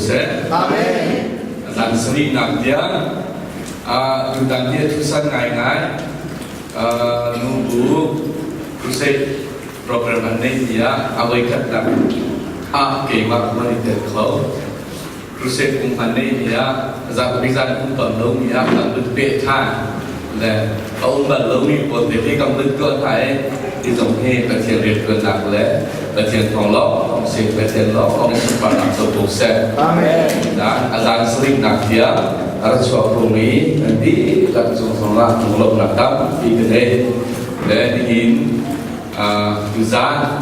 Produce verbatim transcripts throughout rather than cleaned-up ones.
Amen. A zan sarihnak tiang, ah, tutan hi a thusan ngaingai, ah, nu bu crusade program an neih hi a, a voikhatnak ah keimah hmanh i tel kho. Crusade kung hmanh neih hi a, zan, mizan kung ton lomi ah kan lut peh ṭhan le a um bal lomi pawl te hi kan lut tuah hna i, hi zong hi Pathian rianṭuannak le Pathian thawng lawng, thawng sing Pathian lawng, thawng in sunparnak co ko seh. Amen. Zan, a zan sarihnak tiang a ra chuak ko mi kan dihlak zong zong ah hmuh lonak tampi kan nei. Le nihin, ah, tuzan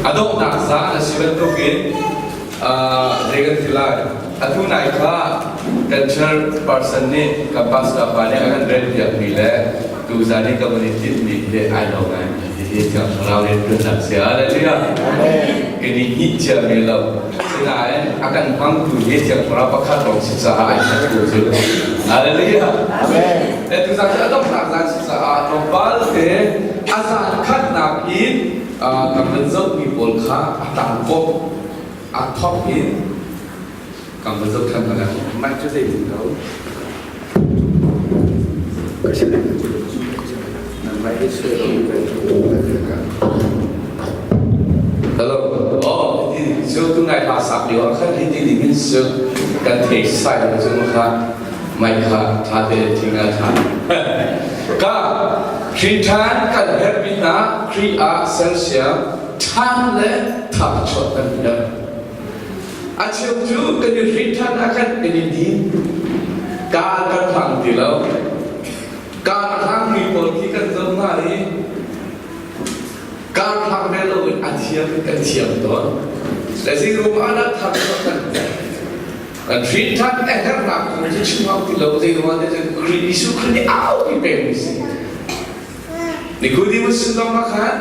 a donghnak zan a si bantukin, ah, zei kan ti lai. Atu nai kha kan chairperson nih, kan pastor pa nih a kan relpiakmi le tuzan nih kan van i timhmi hi aa lo ngai. Hi hi Thiang Thlarau rianṭuannak si. Hallelujah. Amen. Kan i hngih ciami lo. Sinain a kan hmangtu hi Thiang Thlarau pakhat lawng si caah aa ṭhat ko cu. Hallelujah. Amen. Eh, tuzan hi a donghnak zan si caah tlawmpal te a zan khatnak in, ah, kan van zohmi pawl kha a tlangkawp a thawk in kan va zoh ṭhan hna lai. Mike cu zei ding lo. Ka si lai. Nan mike hi suai lo. Hello. Oh, hi cu tunai hla sak lio ah khan hi ti ding in cu kan thei sai lo cu kha. Mike kha ṭha te thing a ṭha. Ka hrin ṭhan kan herh bik hna, Khrih ah sersiam ṭhan le thar chuah kan herh. A cheu cu kan i hrin ṭhan ah khan kan i din. Kaa kan hlang ti lo. Kaa a hlangmi pawl khi kan zoh hna i kaa hlang ve loin a thiam in kan thiam tawn. Le zei ruangah dah thar kan kan hrin ṭhan a herhnak kong cu chim hau ti lo. Zei ruangah dah Khrih, Jesuh Khrih nih a aupi pengmi si. Nikodemus sinlawmnak khan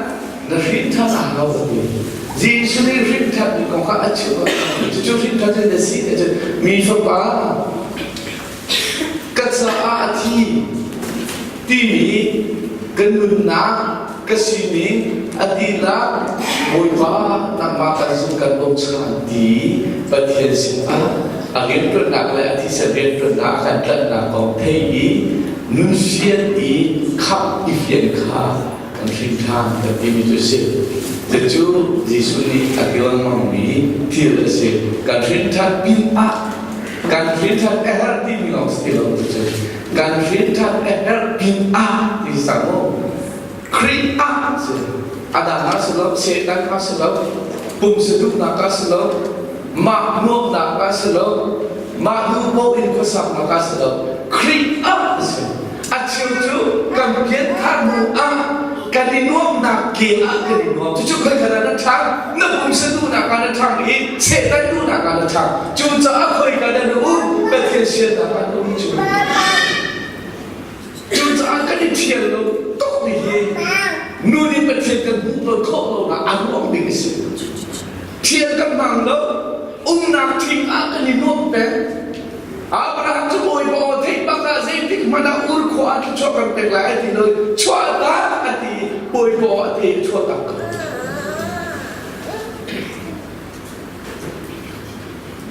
na hrin ṭhan a hau a ti. Jesuh nih hrin ṭhan mi kong kha a chim a, cucu hrin ṭhan cu na si, a ti. Mi fapa, ka caah a thi timi ka nunnak, ka sining a dihlak, Bawipa, nangmah kan zumh kan bochan ti Pathian sinah a rianṭuannak le a thisen rianṭuannak a kan tlanhnak kong theih i nun fian i khamh i fian kha kan hrin ṭhan kan timi cu a si. Cucu Jesuh nih a ti lengmangmi thil a si. Kan hrin ṭhan pinah, kan hrin ṭhan a herh timi lawng si ti lo cu. Kan hrin ṭhan a herh pinah ti sang maw? Khrih ah si. A dan ah si lo, Satan ah si lo, pumsa duhnak ah si lo, mah nuamhnak ah si lo, mah nu paoh in khuasaknak ah si lo, Khrih ah si. A cheu cu kan pianthar hnu ah kan i nuamhnak ke ah kan i nuam. Cucu khoika dah na ṭhang, na pumsa duhnak ah na ṭhang i Satan duhnak ah na ṭhang. Cucaah khoika dah na um, Pathian siannak ah na um cu. Cucaah kan i ṭhial lo tukmi hi nu nih Pathian kan hmuh lo khawh lo nain a nuam ding a si. Ṭhial kan hmang lo, umnak thing ah kan i nuam peng. Abraham cu Bawipa aw theih bak ah zeitik hmanh ah Ur khua ah thluachuah kan pek lai a ti lo, chuah ta a ti, Bawipa aw a theih chuah ta ko.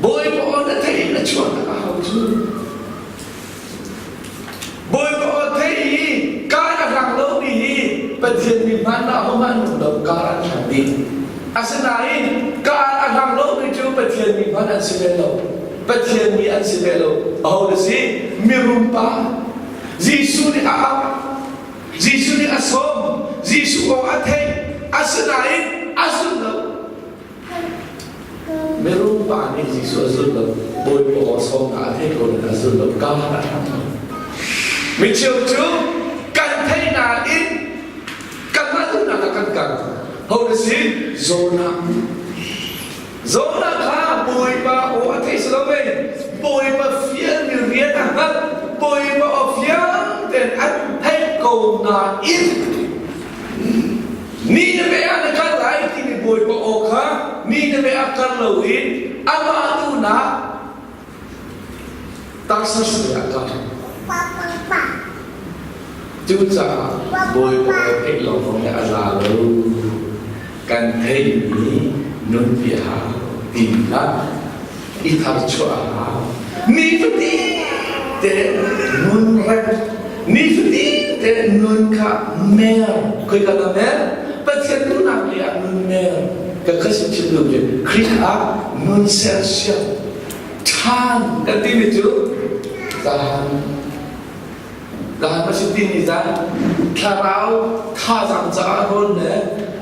Bawipa aw na theih na chuah ta a hau cu. Bawipa aw theih i Kain a hlang lomi hi Pathian mi hmanh ah a hung hman lo, Kain a hlang dih. Asinain Kain a hlang lomi cu Pathian mi hmanh an si ve lo, Pathian mi an si ve lo. Aho na si, mirumpa. Jesuh nih a ap, Jesuh nih a sawm, Jesuh aw a theih, asinain a zumh lo. Mirumpa nih Jesuh a zulh lo, Bawipa aw sawmnak a theih ko nain a zulh lo, Kain a hlang lo. Mi cheu cu kan theih nain kanmah duhnak ah kan kal. Ho na si, Jonah. Jonah kha Bawipa aw a theih si lo ve. Bawipa fialmi rian a hngalh, Bawipa aw fiang tein an theih ko nain Nineveh ah na kal lai timi Bawipa aw kha Nineveh ah kal loin amah duhnak Tarsas ah kal. Cucaah Bawipa aw theih lawng kong a za lo. Kan theihmi nun pi a hau. Ti la i thar chuah a, nifatin te nun rek, nifatin te nun kha mer, koi ka la mer, Pathian nunnak le a nun mer, ka kha sim chim lo ke, Khrih a nun sersiam, ṭhan kan timi cu, zahan Lahan hmasa timi zan thlarau thazaang caah rawl le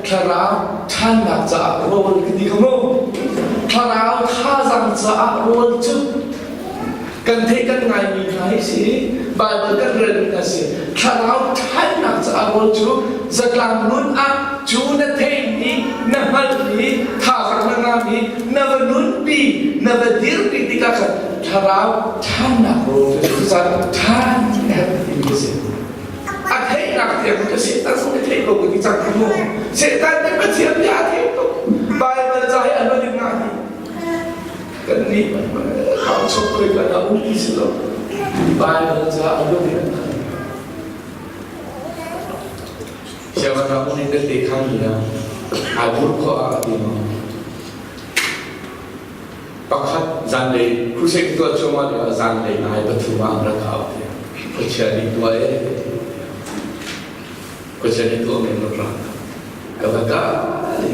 thlarau ṭhannak caah rawl ka ti kha mu. Thlarau thazaang caah rawl cu kan theih kan ngaimi hna hi si, Baibal kan relmi hna si. Thlarau ṭhannak caah rawl cu zatlang nun ah cu na theihmi, na hngalhmi, thazaang na ngahmi, na va nunpi, na va dirpi tikah khan thlarau ṭhannak rawl cu zan ṭhan kan timi a si. A theihnak tiang cu Satan zong a theih ko ka ti cang kha mu. Satan nih Pathian bia a theih ko. Baibal ca hi a lawng in ngah hi. Kannih hmanh hmanh kau chok pei kan a um ti si lo. Baibal ca a lawng in a ngah hi. Siavan Ramun in kan te kha ni a, ai bur khawh ah a ti maw? Pakhat zanlei, crusade ka tuah cuahmah lio ah zanlei nai pathum ah an rak kau tiah, khuachia nih tuah e, khuachia nih tuah men rak ra. Ka va kal i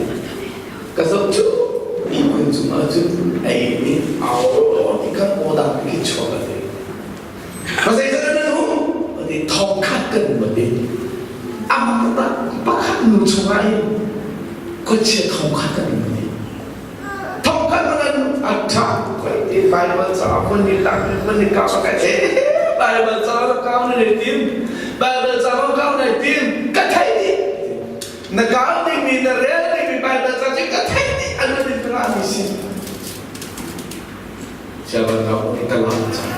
ka zoh cu i kun cungah cun ei nih au ti kan aw dang khi chuak a ti. Ka zei kan an hum? A ti, thongkhat kan hum a ti. A pakhat, pakhat nu chungah hin khuachia thongkhat kan hum a ti. Thongkhat man an a ṭha, koi ti Bible ca a hun ni lak ni hun ni ka pakhat e, Bible ca a kau na nei tim, Bible ca a kau na tim, ka thei ni. Na kau ni mi, na rel ni mi, Bible ca cu ka thei ni, a nun in ka ngah mi si. Siavan Ramun nih ka lam cang.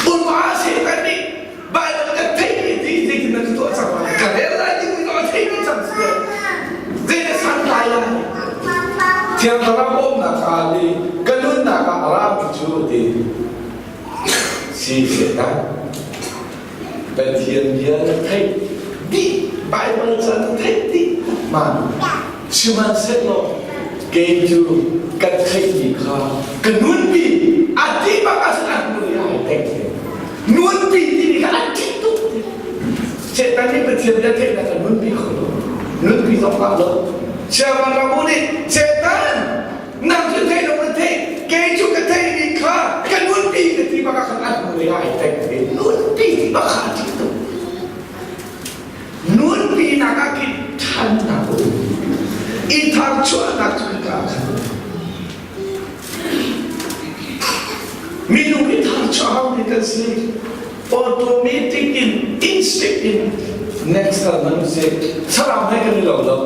Unma si kan nih, Baibal ka theih nih ti, ti na ka tuah cang lai. Ka rel lai ding mi ka theih nih cang si. Zei na san lai lai. Thiang Thlarau bawmhnak a li, ka nunnak ah a ra mi cu ti. Si si ta. Pathian bia na theih dih, Baibal ca na theih dih man. Sihmanhsehlaw kei cu ka theihmi kha ka nunpi a ti bak ahcun a hmu le ai peng. Nunpi timi kha a ṭih tuk. Satan nih Pathian bia theihnak a nunpi kho lo. Nunpi zong ah lo. Siavan Rabu nih Satan Nang cu theih lo na theih, kei cu ka theihmi kha ka nunpi ka ti bak ah khan a hmu le ai peng. Nunpi ti bak kha a ṭih tuk. Nunpi nak ah khin ṭhannak a um. I thar chuahnak cu hika khan a um. Minung i thar chuah hau mi kan si. Automatic in, instinct in, next level nan si. Saram he kan i lo lo.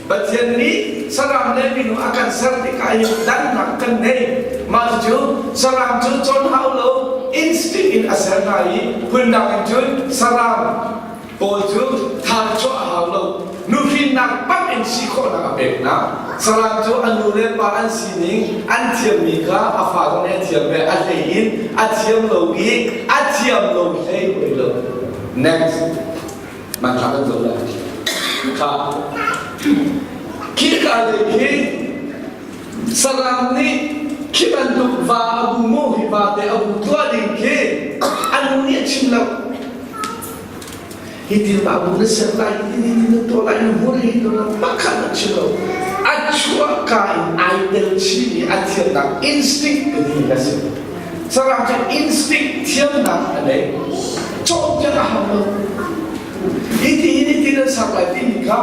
Pathian nih saram le minung a kan ser tikah hin dannak kan ngei. Mah cu saram cu cawn hau lo, instinct in a ser hna i, phundang in cun saram pawl cu thar chuah hau lo. Nuhrinnak bak in si khawhnak a pek hna. Saram cu a nu le pa an sining an thiammi kha a fa zong nih a thiam ve, a hlei in a thiam lo i a thiam lo hlei hoi lo. Next. Mah kha kan zoh lai. Kha. Khi ka lei khi saram nih khi bantuk va a bu mu hi, vate a bu tuah ding khi a nu nih a chim lo. Hi ti va bu na ser lai, hi ti na tuah lai, na hmur hi lo, pakhat a chim lo. A chuah ka in ai tel chih nih a thiamnak instinct ka ti na si. Saram cu instinct thiamnak a nei. Cawnpiak a hau lo. Hiti, hiti nan sak lai timi kha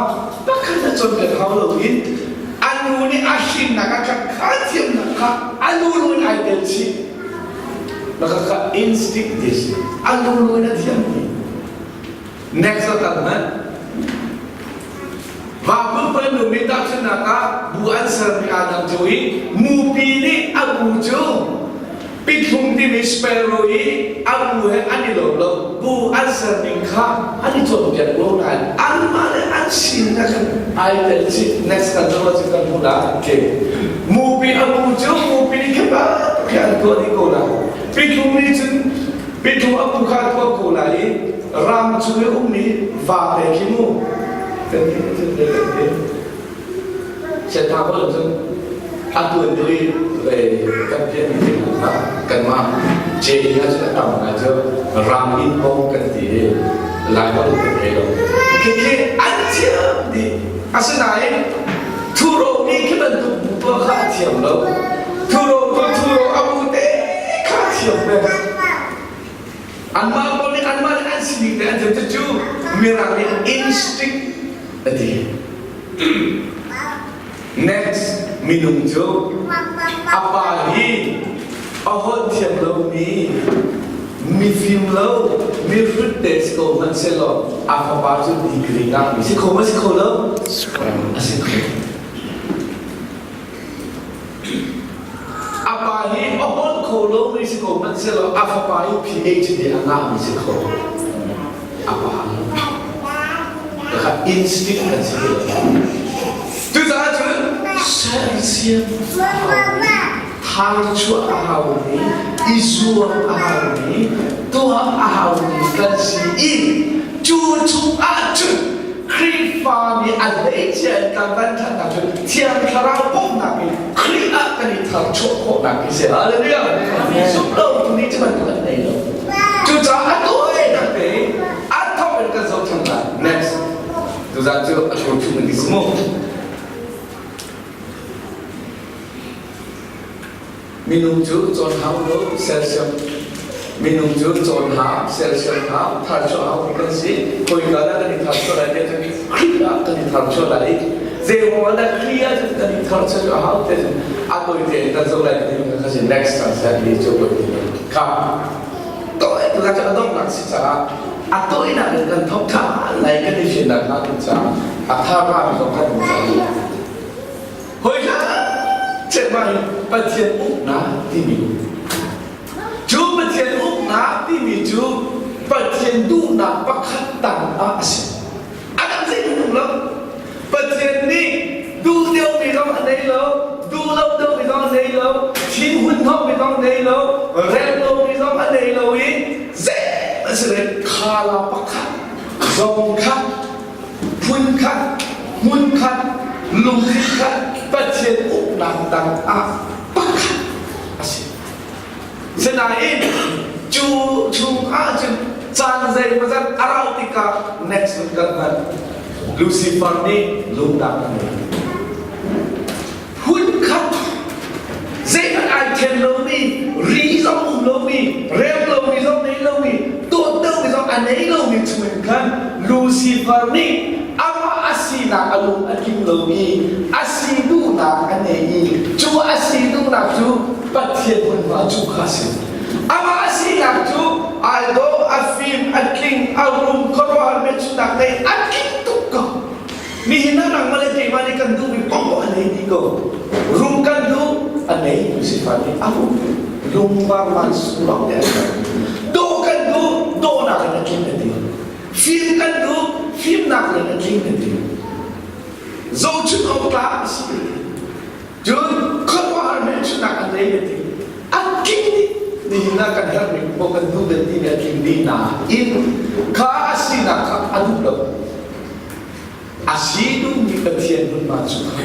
pakhat a cawnpiak hau lo in a nu nih a hrinnak a khat kha thiamnak kha a lulu in ai tel chih. Mah kha kha instinct ti si. A lulu in a thiam ti. Next a tam hmanh. Vapulpal nu mi tahṭhimnak ah bu an sermi aa dang cu i mupi nih a bu cu pithlung timi sparrow i a bu he an i lawm lo. Bu an ser ning kha an i cawnpiak lo nain anmah le an sin na kan ai tel chih. Next kan zoh cu kan hmuh lai. Okay. Mupi a bu cu mupi nih khi pa khi an tuah dih ko lai. Pithlung nih cun pithlung a bu kha tuah ko lai i ram cu i ummi vate khi mu. Kan ti, kan ti, kan ti. Siaṭha pawl cun A tuan deuh i, eh, kan pian mi te kha, kanmah J A cun a tam hna cu, ram in bawm kan ti i, Lai bawm kan thei lo. Khi khi an thiam dih. Asinain, thuro mi khi bantuk bu kha a thiam lo. Thuro tu thuro a bu te kha a thiam ve. Anmah pawl nih anmah le an si ding te an thei cu, Mirang nih instinct a ti. Next, minung cu a pa hi a holh thiam lomi, mifim lo, mihrut te si ko hmanh sehlaw, a fapa cu degree ngahmi si kho maw, si kho lo? A si kho. A pa hi a holh kho lomi si ko hmanh sehlaw, a fapa hi P H D a ngahmi si kho. A pa hi. Kha instinct kan si lo. Cucaah cun sersiam a hau mi, tharchuah a hau mi, i zuam a hau mi, tuah a hau mi kan si i, cu chungah cun Khrihfami a hleicia in kan van ṭhatnak cu Thiang Thlarau bawmhnak in Khrih ah kan i tharchuah khawhnak hi si. Hallelujah! Zumh lo tu nih cu bantuk an nei lo. Cucaah a tawinak te a thawk in kan zoh ṭhan lai. Next. Tuzan cu a ṭhu chung in i si mu. Minung cu cawn hau lo, sersiam. Minung cu cawn hau, sersiam hau, tharchuah hau mi kan si. Khoika dah kan i tharchuah lai te cun Khrih ah kan i tharchuah lai. Zeiruang dah Khrih ah cun kan i tharchuah hau te cun a tawi te kan zoh lai te kan si. Next cang sa ni cu tawi te kha. Tawi tu dah cun a donghnak si caah a tawinak in kan thawk ṭhan lai kan i fiannak hna tu caah a tharmi zong kan i caah. Hoi hlah cemah hi Pathian uknak timi. Cu Pathian uknak timi cu Pathian duhnak pakhat tangah a si. A dang zeitin um lo. Pathian nih duh deuhmi zong a nei lo, duh lo deuhmi zong a nei lo, thinhun hnawhmi zong a nei lo, rem lomi zong a nei lo i, zeihmanh si le khala pakhat, zong khat, phun khat, hmun khat, lungthin khat, Pathian uknak tangah pakhat a si. Sinain, cu chungah cun caan zeimawzat a rauh tikah next kan hman. Lucifer nih lungdang a nei. Hun khat zeihmanh aa ṭhen lomi, ri zong um lomi, rem lomi zong nei lomi, dawt deuhmi zong a nei lomi chungin khan Lucifer nih amah a sinak a lung a tling lo i, a si duhnak a nei i, cu a si duhnak cu Pathian hmunhma cu kha a si. Amah a sinak cu aa dawh, a fim, a tling, a rum, khuaruahhar hmelchunhnak nei, a tling tuk ko. Nihin ah nangmah le keimah nih kan duhmi pawngpawng a nei dih ko. Rum kan duh, a nei, Lucifer nih a rum. Lungvar man sung lawng te a nei. Dawh kan duh, dawhnak in a tling a ti. Fim kan duh, fimnak in a tling a ti. Zohchunh awk tlak a si. Cun khuaruahhar hmelchunhnak a nei a ti. A tling dih. Nihin ah kan herhmi paoh kan duh kan timi a tling dih nain kha a sinak kha a duh lo. A si duhmi Pathian hmunhma cu kha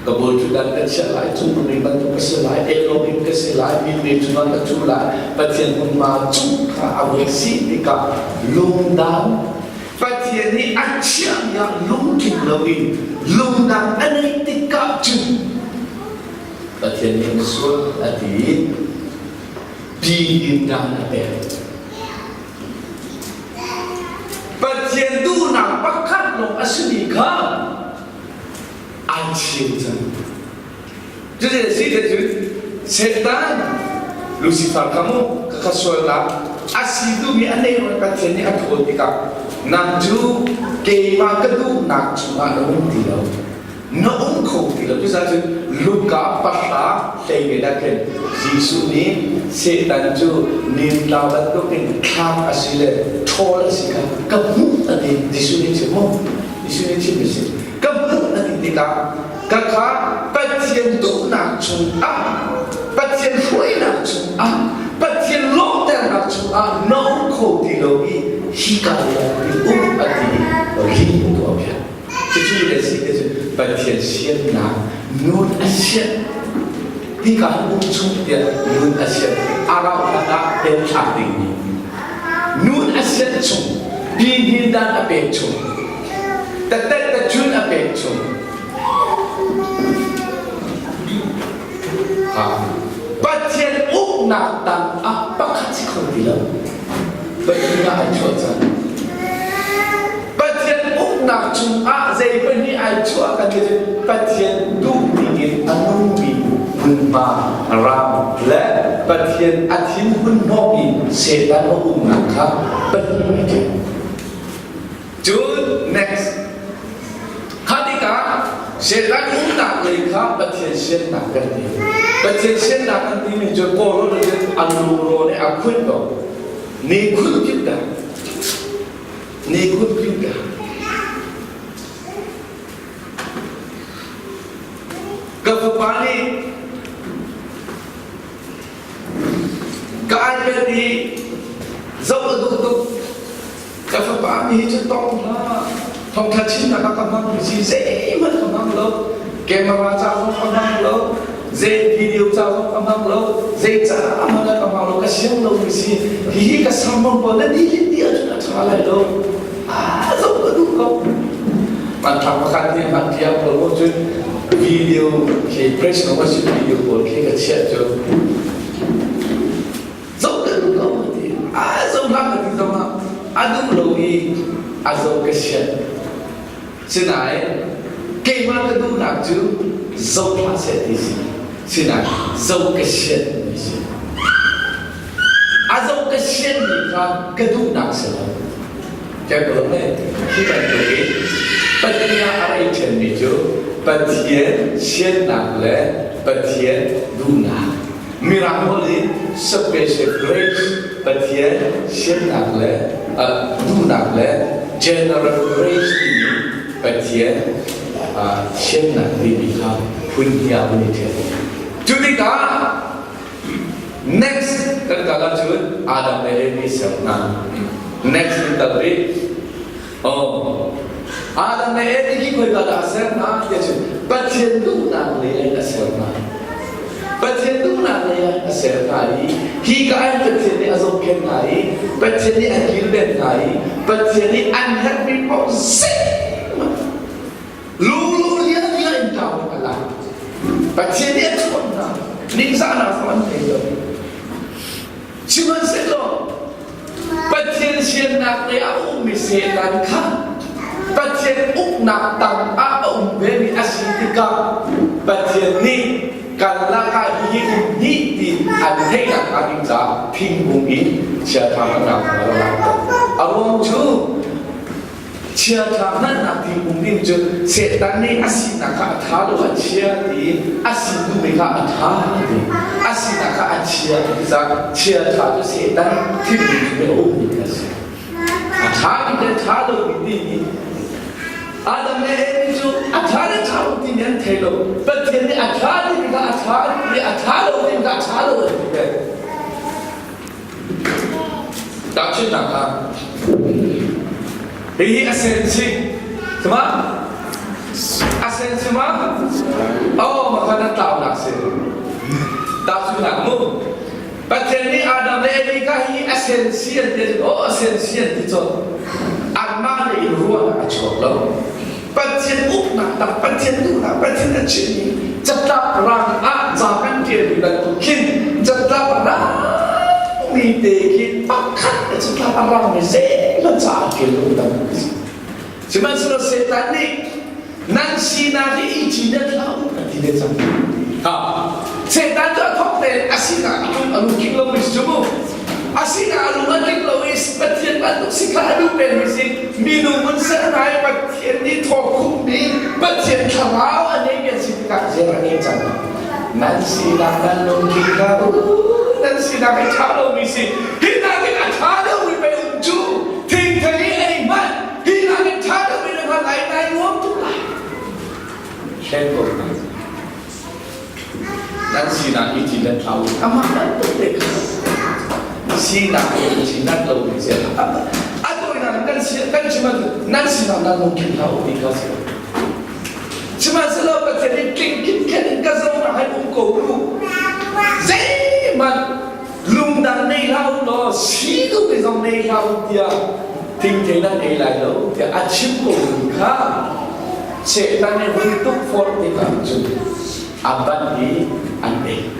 ka bawl ṭhutdan ka chiah lai, cungnung in bantuk ka si lai, el lawng in ka si lai, mite cungah ka ṭhu lai, Pathian hmunhma cu kha a vun si tikah lungdang, Pathian nih a chiahmi ah lungtling loin lungdang a neih tikah cun Pathian nih na sual a ti i, piin dan a pek. Pathian duhnak pakhat lawng a simi kha aa chim cang. Cuti a si te cun Satan, Lucifer kha mu, ka kha sual hna, a si duhmi a neih ruangah Pathian nih a ṭhawl tikah, nang cu keimah ka duhnak cungah na um ti lo. Na um kho ti lo. Cucaah cun Luka pahra hleihnih ah khin Jesuh nih Satan cu nimtlau bantukin thlak a si le ṭhawl a si kha ka hmuh a ti. Jesuh nih chim maw? Jesuh nih chim a si. Ka hmuh a ti tikah ka kha Pathian duhnak chungah, Pathian hruainak chungah, Pathian lawmhternak chungah na um kho ti lo i hika lio in um a ti. Ring tuah piak. Cucu le si te cu Pathian siannak nun a sian. Hika hong um chung tiah nun a siat, a rauh khat ah tel thlak ding. Nun a siat chung, pin hin dan a pek chung, tatet tacun a pek chung. Ha. Pathian uknak tang ah pakhat si kho ti lo. Pathian a ai chuah cang. Pathian uknak cungah zei pahnih ai chuah kan ti cun Pathian duh dingin a nungmi hmunhma ram le Pathian a thinhun hnawhmi Satan a umnak kha pahnih hi cu. Cun next. Kha tikah Satan umnak lei kha Pathian siannak kan ti. Pathian siannak kan timi cu Kawlrawn le a lurawn i a khunh ko. Ni khunh kip dah. Ni khunh kip dah. Ka fapa nih ka iPad i zoh a duh tuk. Ka fapa nih hi cu tong hlah. Thawngṭha chimnak ah ka hmang mi si, zeihmanh ka hmang lo. Camera ca zong ka hmang lo. Zei video ca zong ka hmang lo. Zei ca hmanh ka hmang lo. Ka siang lo mi si. Hihi ka sermon pawl na dih hin dih ahcun a ṭha lai lo. A zoh ka duh ko. Hmanthlak pakhat nih hmanthiang pawl cun video khi praise and worship video pawl khi ka chiah cun zoh ka duh ko ti. A zoh hlah ka ti zongah a duh lo i a zoh ka sian. Sinain keimah ka duhnak cu zoh hlah seh ti si. Sinain zoh ka sian ti si. A zoh ka sian mi kha ka duhnak si lo. Kei ka lawm le, hi bantuk in Pathian a rei ṭhenmi cu Pathian siannak le Pathian duhnak. Mirang holh in special grace, Pathian siannak le, ah, duhnak le general grace timi Pathian, ah, siannak timi kha phun hi a um i ṭhian. Cu tikah, next kan kal ahcun Adam le Evi ser hna. Next kan kal rih. Oh. Adam le Evi khi khoika dah a ser hna tiah cun Pathian duhnak lei ah a ser hna. Pathian duhnak lei ah a ser hna i, hi ka ai Pathian nih a zohkhenh hna i, Pathian nih a kilven hna i, Pathian nih an herhmi paoh zeihmanh Lulu liahliah in tlau a la. Pathian nih a ṭhawn hna. Ningzahnak zong an thei lo. Sihmanhsehlaw, Pathian siannak lei a ummi Satan kha Pathian uknak tang ah a um vemi a si tikah Pathian nih kan lakah hihi um hnih ti an theih nakhnga ding caah thingkung in chiaṭha hmannak a rak langhter. A ruang cu, chiaṭha hmannak thingkung ding cu Satan nih a sinak kha a ṭha lo a chia ti, a si duhmi kha a ṭha ti, a sinak kha a chia ti caah chiaṭha cu Satan thimmi cu a ummi kha a si. A ṭha bik le ṭha lo bik timi, Adam le Evi cu a ṭha le ṭha lo timi an thei lo. Pathian nih a ṭha timi kha a ṭha ti, a ṭha lo timi kha a ṭha lo ti ve. Tahchunhnak kha, hihi a sen si. Sima? A sen si ma? Oh, mah kha nan tlaunak si. Tahchunhnak mu. Pathian nih Adam le Evi kha hi a sen si an ti, oh, a sen si an ti cu anmah le in ruahnak a chuak lo. Pathian uknak tang, Pathian duhnak, Pathian a chimmi catlap rang ah ca kan ṭialmi bantuk khin catlap a rangmi te khi pakhat a catlap a rangmi zeihmanh caah a ṭial lo bantuk a si. Sihmanhsehlaw Satan nih nan sinak hi i ci nan hlah u a ti le cang. Ha. Satan cu a thawk tein a sinak a tlung a lungkim lo mi si cu mu. A sinak a lung a kim lo i Pathian bantuk si kha a duh pen mi si. Minung hmun ser hna i Pathian nih thawk khumhmi Pathian thlarau a neimi an si tikah zeirang a ngei cang. Nan sinak nan lungkim hlah u, nan sinak hi ṭha lo mi si. Hi nakin a ṭha lo mi pei um cu thingthei i ei hmanh. Hi nakin ṭha lo mi le hmanh ai nai nuam tuk lai. Hlen ko hna. Nan sinak i ci nan hlah u. Amah nan tuk te kha. Sinak i ci nan lo mi cia. A tawinak kan si, kan si man, nan sinak nan lungkim hlah u ti kha si. Sihmanhsehlaw Pathian nih tling khin khen in ka zohnak he um ko u. Lungdam nei hlah un law, si duh mi zong nei hlah un tiah, thingthei na nei lai lo tiah a chim ko ding kha, Satan nih hun tuk forh tikah cun a ban i an ei.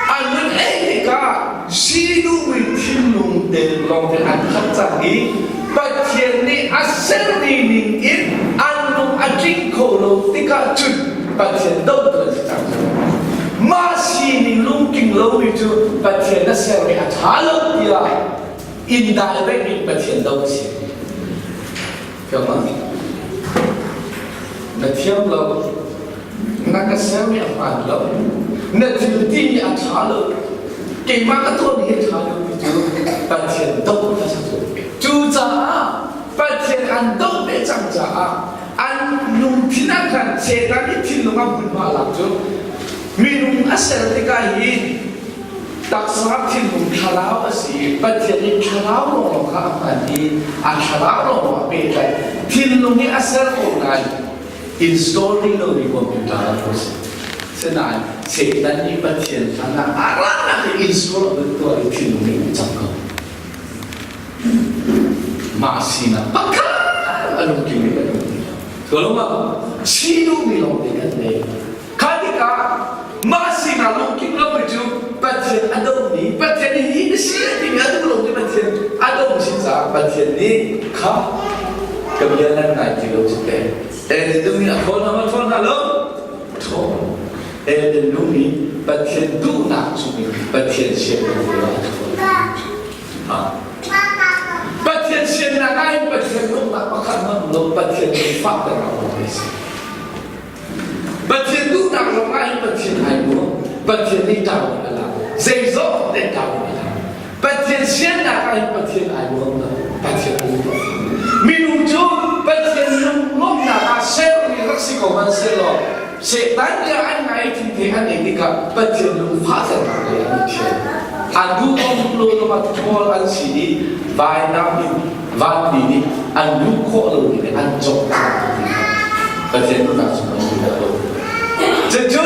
An hun ei tikah si duh mi thinlung te lawngte an khat cang i, Pathian nih a sermi ning in an lung a tling kho lo tikah cun Pathian doh tuan si cang. Mah sining lungtling lomi cu Pathian na sermi a ṭha lo tiah indirect in Pathian doh a si. Ka ma, na thiam lo, na ka sermi a hmaan lo, na thil timi a ṭha lo, keimah ka tuahmi hi a ṭha lo ti cu Pathian doh a si. Cucaah Pathian an doh ve cang caah an lungthin ah khan Satan nih thinlung a hmunhma lak cu minung a ser tikah hin taksa thinlung thlarau a si i Pathian nih thlarau lawnglawng kha a hman i a thlarau lawnglawng a pehtlai. Thinlung hi a ser ko nain install ding lo mi computer a ko si. Sinain Satan nih Pathian hlanah a rannak hi install a tuah i thinlung nih a cam ko. Mah sinak pakhat a lungkim mi kan um. Tua lo maw? Si duh mi lawngte kan nei. Kha tikah mah sinak lungkim lo mi cu Pathian a dohmi, Pathian nih hi na si a timi a duh lo mi Pathian a doh si caah Pathian nih kha ka bia nan ngai ti lo cu te. Eden dung nih a thawn hna maw? Thawn hna lo. Thawn. Eden dung nih Pathian duhnak cung in Pathian sian lo a thawn. Ha. Pathian siannak ah hin Pathian lawmhnak pakhat hmanh um lo, Pathian lungfahternak lawng a si. Pathian duhnak lawng ah hin Pathian aa nuam, Pathian nih ṭawn a la, zeizong te ṭawn a la. Pathian siannak ah hin Pathian aa nuam lo, Pathian lungfah. Minung cu Pathian lunglawmhnak ah sermi rak si ko hmanh sehlaw, Satan bia an ngai i thingthei an ei tikah Pathian lungfahternak lei an thiam. An duh kong duh lo zongah thawl an si i vainam in vanmi nih an luh khawh lo ding an cawk cang. Pathian duhnak cu an duh lo. Cucu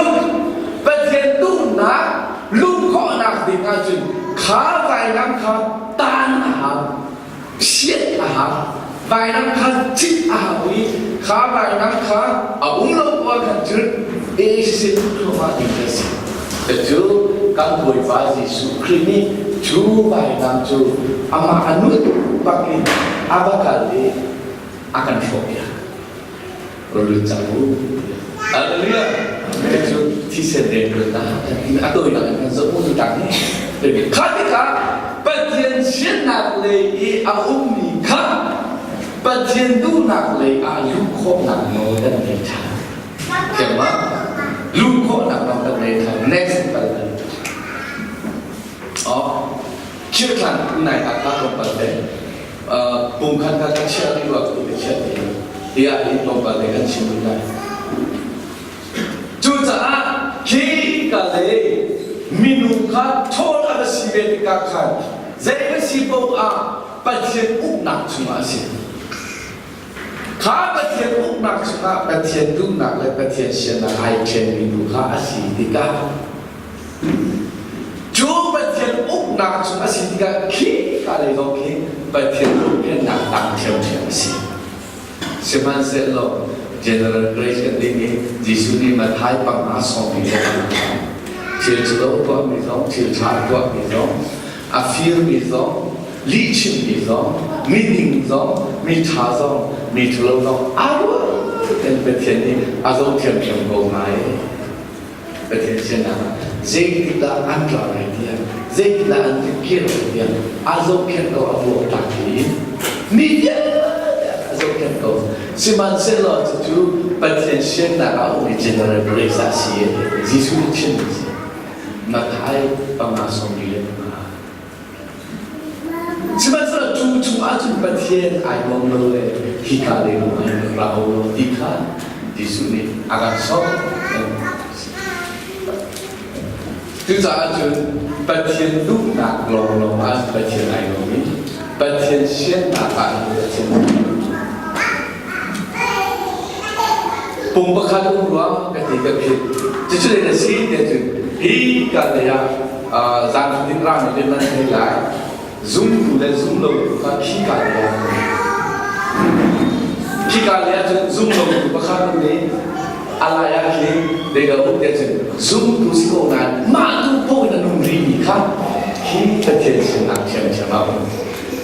Pathian duhnak luh khawhnak ding ahcun kha vainam kha tan a hau. Siat a hau, vainam kha cit a hau i, kha vainam kha a um lo pawl khan cun ei si si thluahmah ding a si. Cucu kan Bawipa Jesuh Khrih nih cu vainam cu amah a nun bak in a va kal i a kan hrawh piak. Rul cang u. Hallelujah. Cu thisen rengkulhnak a tawinak in kan zoh hmuh tang hi. Kha tikah Pathian siannak lei i a ummi kha Pathian duhnak lei ah luhkhawhnak nawl kan nei ṭhan. Keimah luhkhawhnak nawl kan nei ṭhan. Next kan. Aw, thil thlan nai a ka tlawmpal te, aa, pumkhat kha ka chiah rih ruak tu ka chiah te, tiah hi tlawmpal te kan chim rih lai. Cucaah khi ka lei minung kha thawn a va si ve tikah khan zei va si paoh ah Pathian uknak chungah a si. Kha Pathian uknak chungah Pathian duhnak le Pathian siannak aa ṭhianmi tu kha a si tikah, cu Pathian uknak chung a si tikah khi ka lei zong khi Pathian lungphennak tang ṭhiamṭhiam a si. Sihmanhsehlaw General Grace kan ding i Jesuh nih Matthai panga sawmli le panga thil cu lo tuahmi zong, thil ṭha tuahmi zong, a firmi zong, lihchimmi zong, miding zong, miṭha zong, miṭhalo zong, a ruang tein Pathian nih a zoh ṭhiamṭhiam ko ngai. Pathian siannak ah zeitik dah an tla lai tiang, zeitik dah an kir lai tiang, a zohkhenh ko a buak tlak hi mi vialte a zohkhenh ko. Sihmanhsehlaw cucu Pathian siannak a ummi general grace ah si, Jesuh nih chimmi si. Matthai panga sawmli le panga. Sihmanhsehlaw cu chung ahcun Pathian aa nuam lo le hika lei lawng aa ra lo ti kha Jesuh nih a kan sawm. Cucaah cun Pathian duhnak lawnglawng ah Pathian aa nuam i Pathian siannak ah hin Pathian pum pakhat um rua ka ti ka philh. Cucu le na si tiah cun Hi ka lei ah, ah, zan ding rang ni le nan thei lai. Zumtu le zumlotu kha khika lei ah. Khika lei ah cun zumlotu pakhat um i a lai ah khi dei lo te cun zumtu si ko nain mah tu pawl in a nung rihmi kha khi Pathian sinak thiamthiam ah um.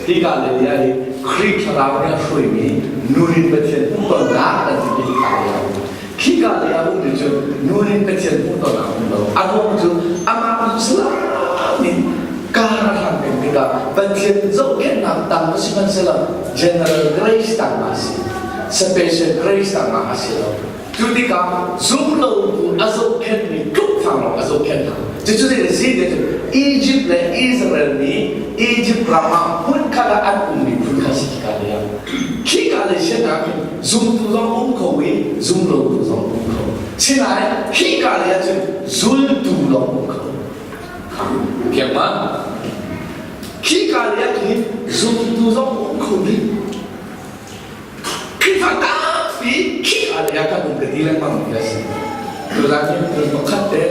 Khika lei ah hi Khrih Thlarau nih a hruaimi nun in Pathian hmuh tonnak kan timi khika lei ah um. Khika lei ah ummi cu nun in Pathian hmuh tonnak um lo. A ruang cu amah cu Salam in kar a hlan peng tikah Pathian zohkhenhnak tang a si hmanhsehla general grace tang a si. Special grace tang a si lo. Cu tikah zumlotu a zohkhenhmi tluk fang lo a zohkhen hna. Cucu nih a si ti cu Egypt le Israel nih Egypt ram ah hmun khat ah an ummi phun kha si khika lei ah. Khika lei sinak hin zumtu zong um kho i zumlotu zong um kho. Sinain khika lei ah cun zultu zong um kho. Fiang maw? Khika lei ah hin zumtu zong um kho dih. Khrihfa tampi khika lei ah kan um ka ti lengmang mi a si. Tuzan hi hmun pakhat te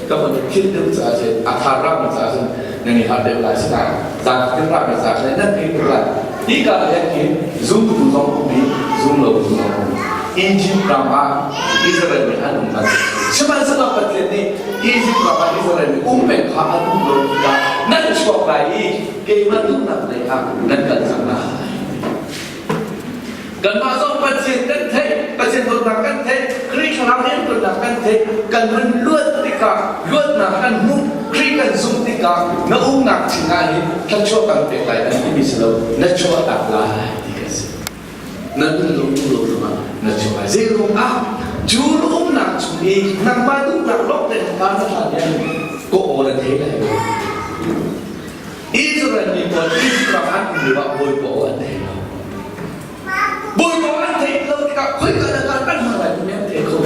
ka hmun philh deuh caah cun, a thar rami caah cun, nan i har deuh lai sinah, zan philh rami caah cun, nan philh deuh lai. Hi ka lei ah hin zumtu zong um i, zumlotu zong um. Egypt ram ah Israel nih an um hna. Sihmanhsehlaw Pathian nih Egypt ram ah Israel nih um peng kha a duh lo tikah nan chuak lai i keimah duhnak lei ah nan kal cang lai. Kanmah zong Pathian kan theih, Pathian dawtnak kan theih, Khrih Thlarau rianṭuannak kan theih, kan run luat tikah luatnak kan hmuh, Khrih kan zumh tikah na umnak thing ah hin thluachuah kan pek lai kan timi si lo, na chuahtak lai ti kan si. Na nun lo, duh lo zongah na chuah lai. Zeiruangah cu na umnak chung i nangmah duhnak lawngte kha na hlan in kawh aw na thei lai lo. Israel mi pawl Egypt ram an um lio ah Bawipa aw an thei lo. Bawipa aw an thei lo tikah khoika na kal kan hmang lai timi an thei kho.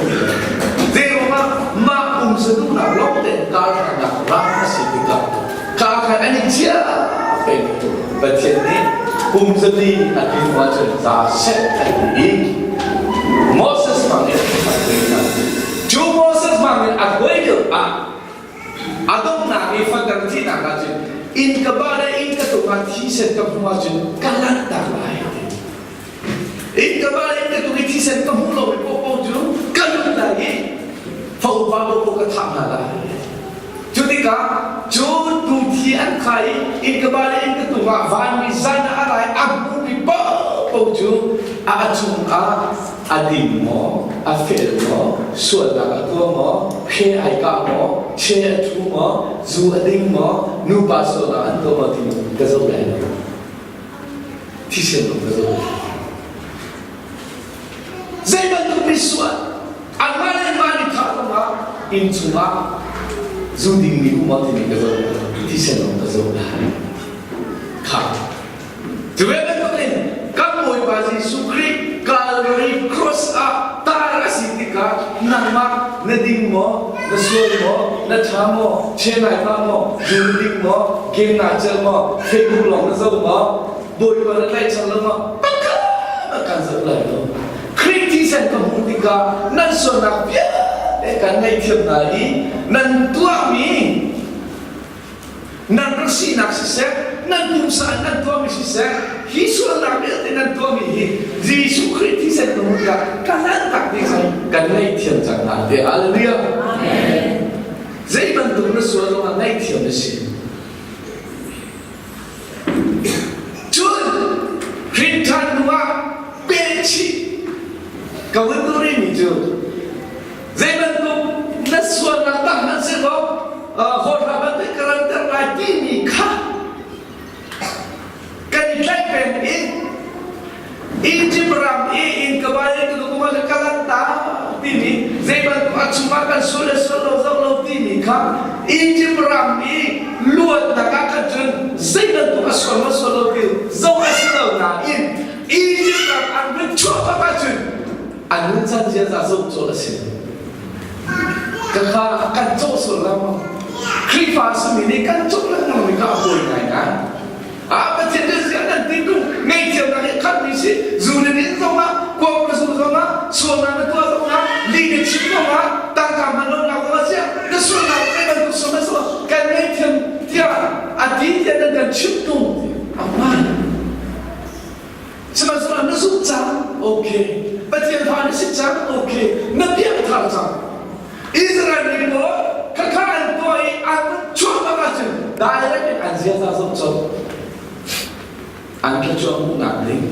Zeiruangah mah pumsa duhnak lawngte kal hlannak ram a si tikah kha khan an i cia peng. Pathian nih pumsa li a ti hnu ahcun za set a ti i Moses hmang in a hruai hna. Cu Moses hmang in a hruai deuh ah a donghnak i fatar thihnak ahcun, innka le innka tungah thisen ka hmuh ahcun ka langhter lai, a ti. Innka le innka tung i thisen ka hmuh lomi paohpaoh cu ka luh lai i fa upa paohpaoh ka thah hna lai. Cu tikah cu tu thi an khai i innka le innka tungah vanmi zan ah a ra i a hmuhmi paohpaoh cu a, a cungah a ding maw, a fel maw, sualnak a tuah maw, hre aa kah maw, che a ṭhu maw, zu a ding maw, nupa sualnak an tuah maw timi ka zoh lai lo. Thisen lo ka zoh lai. Zeibantuk misual, anmah le anmah nih thah zongah, inn chungah zu dingmi um maw timi ka zoh lai lo. Thisen lo ka zoh lai. Kha. Cu ve bantukin kan Bawipa Jesuh Khrih Calvary cross ah tar a si tikah nangmah na ding maw, na sual maw, na ṭha maw, che ngai pah maw, zu na ding maw, game na celh maw, Facebook lawng na zoh maw, Bawipa na tlaihchan lo maw, pakhat kan zoh lai lo. Khrih thisen ka hmuh tikah nan sualnak vialte kan ngaihthiam hna i nan tuahmi nan rak sinak siseh, nan pumsa in nan tuahmi siseh, hi sualnak vialte nan tuahmi hi Jesuh Khrih thisen ka hmuh tikah ka langhter ding zong kan ngaihthiam cang hna, ti. Hallelujah! Amen. Zeibantuk na sual zongah ngaihthiam na si. Cun, Khrih ṭhan hnuah pehchih ka vun duh rihmi cu, zeibantuk na sualnak tam hmanh si ko, aa, hawhra bantuk ka langhter lai timi kha kan i tlaih peng i, Egypt ram i innka le innka tungah ka langhter timi, zeibantuk a chungah kan sual le sual lo zoh lo timi kha Egypt ram i luatnak ah khan cun zeibantuk a sual maw sual lo ti zoh a si lo nain Egypt ram an vun chuah bak ahcun an nuncan ziaza zoh colh a si. Ka kha kan cawh sual lengmang. Khrihfa a simi nih kan cawh lengmang mi kha a pawi ngaingai. A Pathian nih ziah nan ti tu, ngaihthiamnak hi khatmi si, zu le din zongah, kuak le zu zongah, sualnak na tuah zongah, lih le chim zongah, tangka hman lonak zongah ziah, na sualnak te bantuk chim tung ti a man. Sima sima na zuk cang, okay. Pathian pha na si cang, okay. Na piang thar cang. Israel mi pawl, kha kha an pawi, an chuak bak ahcun, direct in an ziaza zok cawk. An thluachuah hmuhnak ding,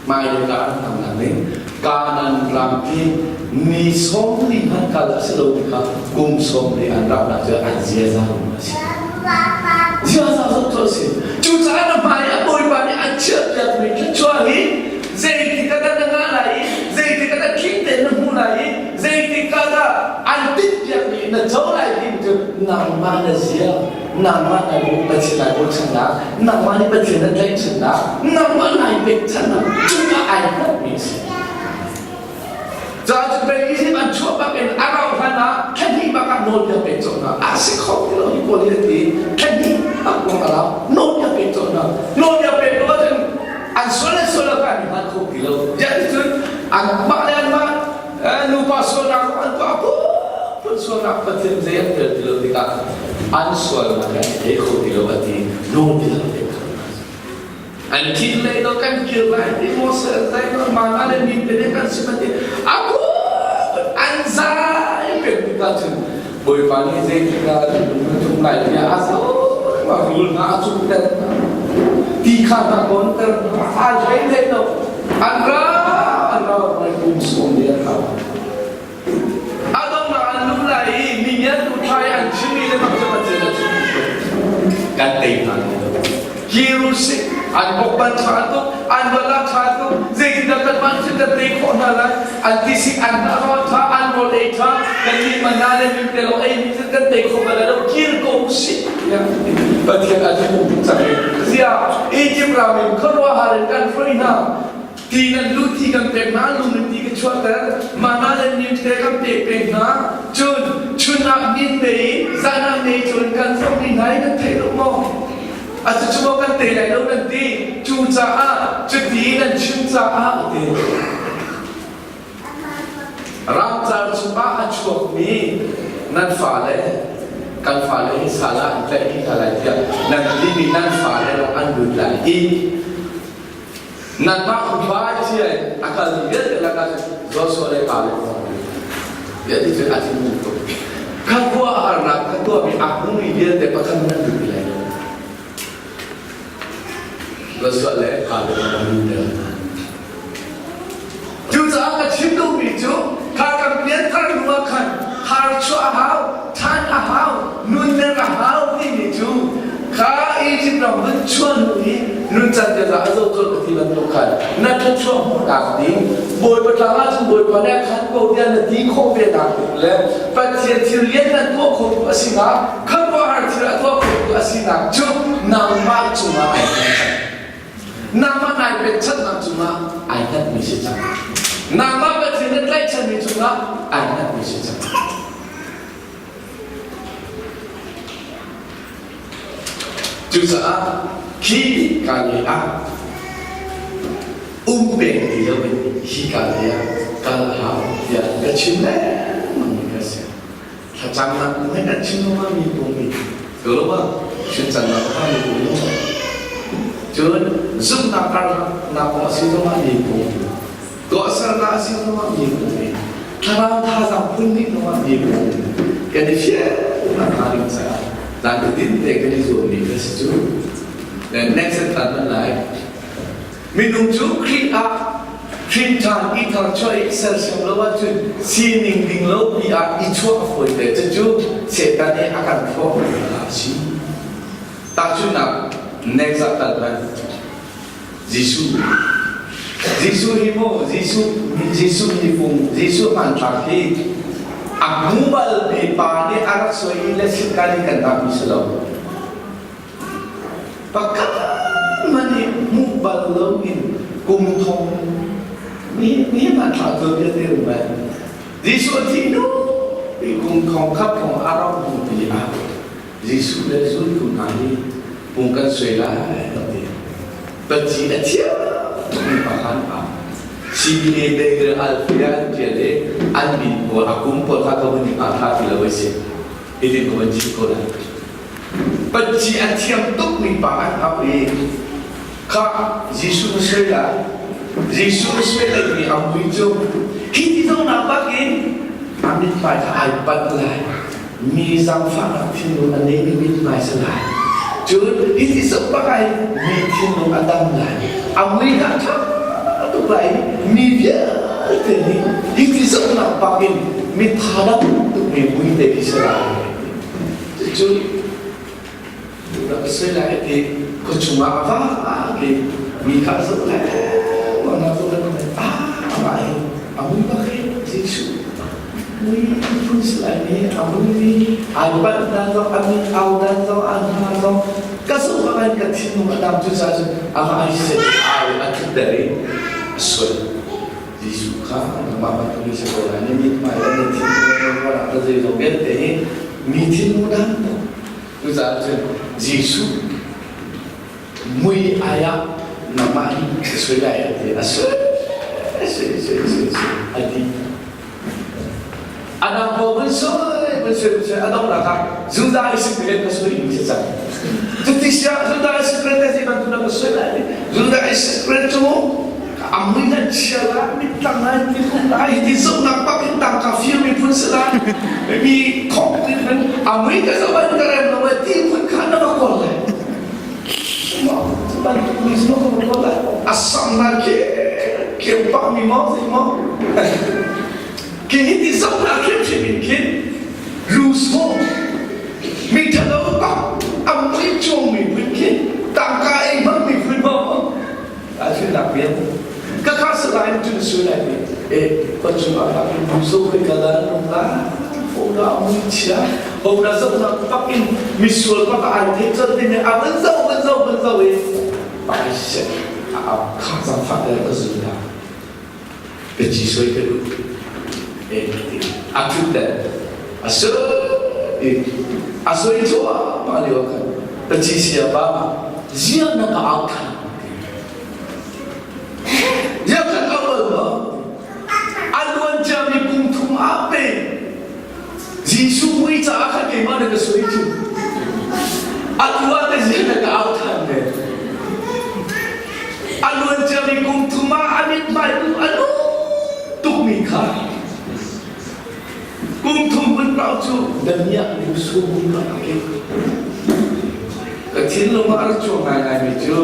hmailei ka an hmangnak ding, Kanaan ram hi ni sawmli hmanh kal a si lo mi kha, kum sawmli an rauhnak cu an ziaza lo a si. Ziaza zok cu a si. Cucaah na hmai ah Bawipa nih an chiahpiakmi thluachuah hi zeitik ah dah na ngah lai i, zeitik ah dah thingte na hmuh lai i, zeitik ah dah an tinhpiakmi na co lai ding cu nangmah na zia. Nangmah na ruh Pathian ai ruahchannak, nangmah nih Pathian na tlaihchannak, nangmah nai pekchannak cungah ai hmuhmi a si. Cun pei ihsin an chuah bak in a rauh hlan ah thla hnih bak ah nawlbia pek cawk hna. A si kho ti lo hi pawl hi a ti. Thla hnih bak kong a rau, nawlbia pek cawk hna. Nawlbia pek lo ahcun an sual le sual lo kha an i hman kho ti lo. Ziah ti cun an mah le an mah, eh, nupa sualnak an tuah a put. Phun sualnak Pathian zei an tel ti lo tikah an sualnak hi an thei kho ti lo a ti. Nawlbia pek kha. An thih lei lo kan kir lai ti, Moses zei lo, manna le mite nih kan sim a ti. A phun an zai pek tikah cun Bawipa nih zei tikah lungtum lai tiah a zo, a rul hna, a cungter hna. Ti kha hna kawnter hna, a hlei lei lo. An ra, an ra, an kum sawm le an hau. A donghnak an luh lai i, mi miantu ṭha i an chimmi le makhat Pathian a chim kan tei hna. Kir u sih, an bokpan ṭha tuk, an bala ṭha tuk, zeitindah kan hman cun kan tei khawh hna lai, an ti sih, an hna ṭha, an rawl ei ṭha, kan nih manna le mite lawng ei mi cun kan tei khawh bala lo, kir ko u sih, tiah Pathian a ti cang i, zia, Izipt ram in khuaruahhar in kan hruai hna. Ti nan luh ti kan pek hna, lung in ti ka chuahter, manna le mite kan pek pek hna. Cun, chun ah min bei, zan ah mei cun kan fawmmi hna i kan theih lo maw? A cucu maw kan tei lai lo nan ti, cucaah, cuti nan chim caah a ti. Ramcar chungah a chuakmi nan fale, kan fale hi sal ah an tlaih hna lai tiah nan timi nan fale an lut lai i, nanmah upa cia in a kalmi vialte lakah cun Joshua le Kaleb hna tiah ti cun a timi tuk. Kha khua a harnak, kha tuahmi a hmumi vialte pakhat nan duh lai lo. Joshua le Kaleb hna duh hna. Cucaah ka chim duhmi cu, kha kan pianthar hnu ah khan, harchuah a hau, ṭhan a hau, nunner a hau timi cu, kha Izipt ram vun chuah hnu i nuncan tiangah a zoh colh ka ti bantuk khan, na thluachuah hmuhnak ding, Bawipa tlang ahcun Bawipa nih a khan ko tiah na ti khawh ve nak le Pathian thil lian nan tuah khawh tu a si nak, khuaruahhar thil a tuah khawh tu a si nak cu nangmah cungah ai hna. Nangmah nai pekchanhnak cungah ai hngatmi si cang. Nangmah Pathian nan tlaihchanmi cungah ai hngatmi si cang. Cucaah khi ka lei ah um peng ti lo in hi ka lei ah kal a hau tiah ka chim lengmang mi ka si. Thlacamnak nih kan chim lengmang mi pawng hi. Ka lo ah, chim cannak kha mi pawng hi. Cun zumhnak karhnak kong a si lengmang mi pawng hi. Tuahsernak a si lengmang mi pawng hi. Thlarau thazaang phun nih lengmang mi pawng hi. Kan i fialnak hnga ding caah, tlan ka din te kan i zuammi ka si cu. Next and tlan man lai. Minung cu Khrih ah hrinṭhan i thar chuah i sersiam lo ahcun sining ding lo pi ah i chuah a fawi te. Cucu Satan nih a kan hrawh a si. Tahchunhnak next ah kal hlan. Jesuh. Jesuh hi maw, Jesuh, Jesuh hi fung, Jesuh hmanthlak hi a hmuh balmi pa nih a rak suai i le sitkai nih kan dahmi si lo. Pakhat hmanh nih hmuh bal loin kum thong mi, mi hmanh thla tuan vialte rung lai. Jesuh a thih hnu i kum thong khat thong a rauh hmuh pi ah Jesuh le zultu hna hi pung kan suai lai a ti. Paci a thiam tukmi pakhat ah C B A Baker Alfia an ṭial i an min pawl a kum pawl kha ka vun i hngah ṭha ti lo a si. Hi tin ka vun chim ko lai. Ci a thiam tuk mi pa an hau i. Kha Jesu na soi lai. Jesu na soi lai mi a mui cu. Hiti zong na bak in a mitpai kha ai pat lai. Mi zangfahnak thinlung a nei mi mitpai si lai. Cun hiti zong bak ai mi thinlung a dam lai. A mui nak ṭha tuk lai. Mi vialte nih hiti zong nak bak in mi tha dam tuk mi mui te hi si lai. Cucu Rak soi lai ti, khuachung ah a va, a ke, mi kha zoh le, wan a zoh le, a, amah hi, a mui bak hi, Jesuh. Mui phun si lai ni, a mui ni, ai pan dan zong, a mi au dan zong, a hna zong, ka zoh bak ai ka thinlung a dam tu sa cu, amah ai si, ai, a thut der i, a soi. Jesuh kha, amah bak tu ni sa ko lai ni, mi mai la ni thinlung, wan a ka zei zong, gen te hi, mi thinlung dam tu. Cucaah cun Jesuh mui ai ah nangmah hi ka soi lai a ti. A soi, a soi, a soi, a soi, a soi, a ti. A dang pawl vun soi, vun soi, vun soi, a dong lakah Judah Iskariot ka soi ding si cang. Cuti sia Judah Iskariot ka si bantuk na ka soi lai. Judah Iskariot cu A mui nan chia la, mi tang ai, mi kum ai, ti zoh nak bak in tangka fir mi phun si lai. Mi khawh mi phun, a mui ka zoh ban ka rem lo, ti phun kha na ka kawl lai. Ban mi zoh ka kawl lai. A sam na ke, ke pa mi mau si mau. Ke hi ti zoh nak ke phim in ke. Lu so. Mi tha lo bak, a mui cuang mi phun ke. Tangka ei bak mi phun mau. A si nak biang. Ka kha sa lai cun sui lai ni. Eh, pacun a bak in so khui ka la nung la. Ho na a mui chia. Ho na zoh nak bak in misual bak a ai thei cun ti ni. A van zoh, van zoh, van zoh eh. Pai sian. A, a kha zang fak le ka zui na. Ka ci soi ka duh. Eh, a thut le. A soi. Eh, a soi cu a pa lio kan. Ka ci sia pa. Ziah na ka au khan. Ziah kan au bal ba. A luan ciami kum thum ah pei. Jesuh mui caah kha keimah na ka soi cu. A tuah te ziah na ka au than ve. A luan ciami kum thum ah a mit mai tu a lung tukmi kha. Kum thum hmun paoh cu damiah ding sum hmun kha a kek. Ka thinlung ah a rak cuang ngaingaimi cu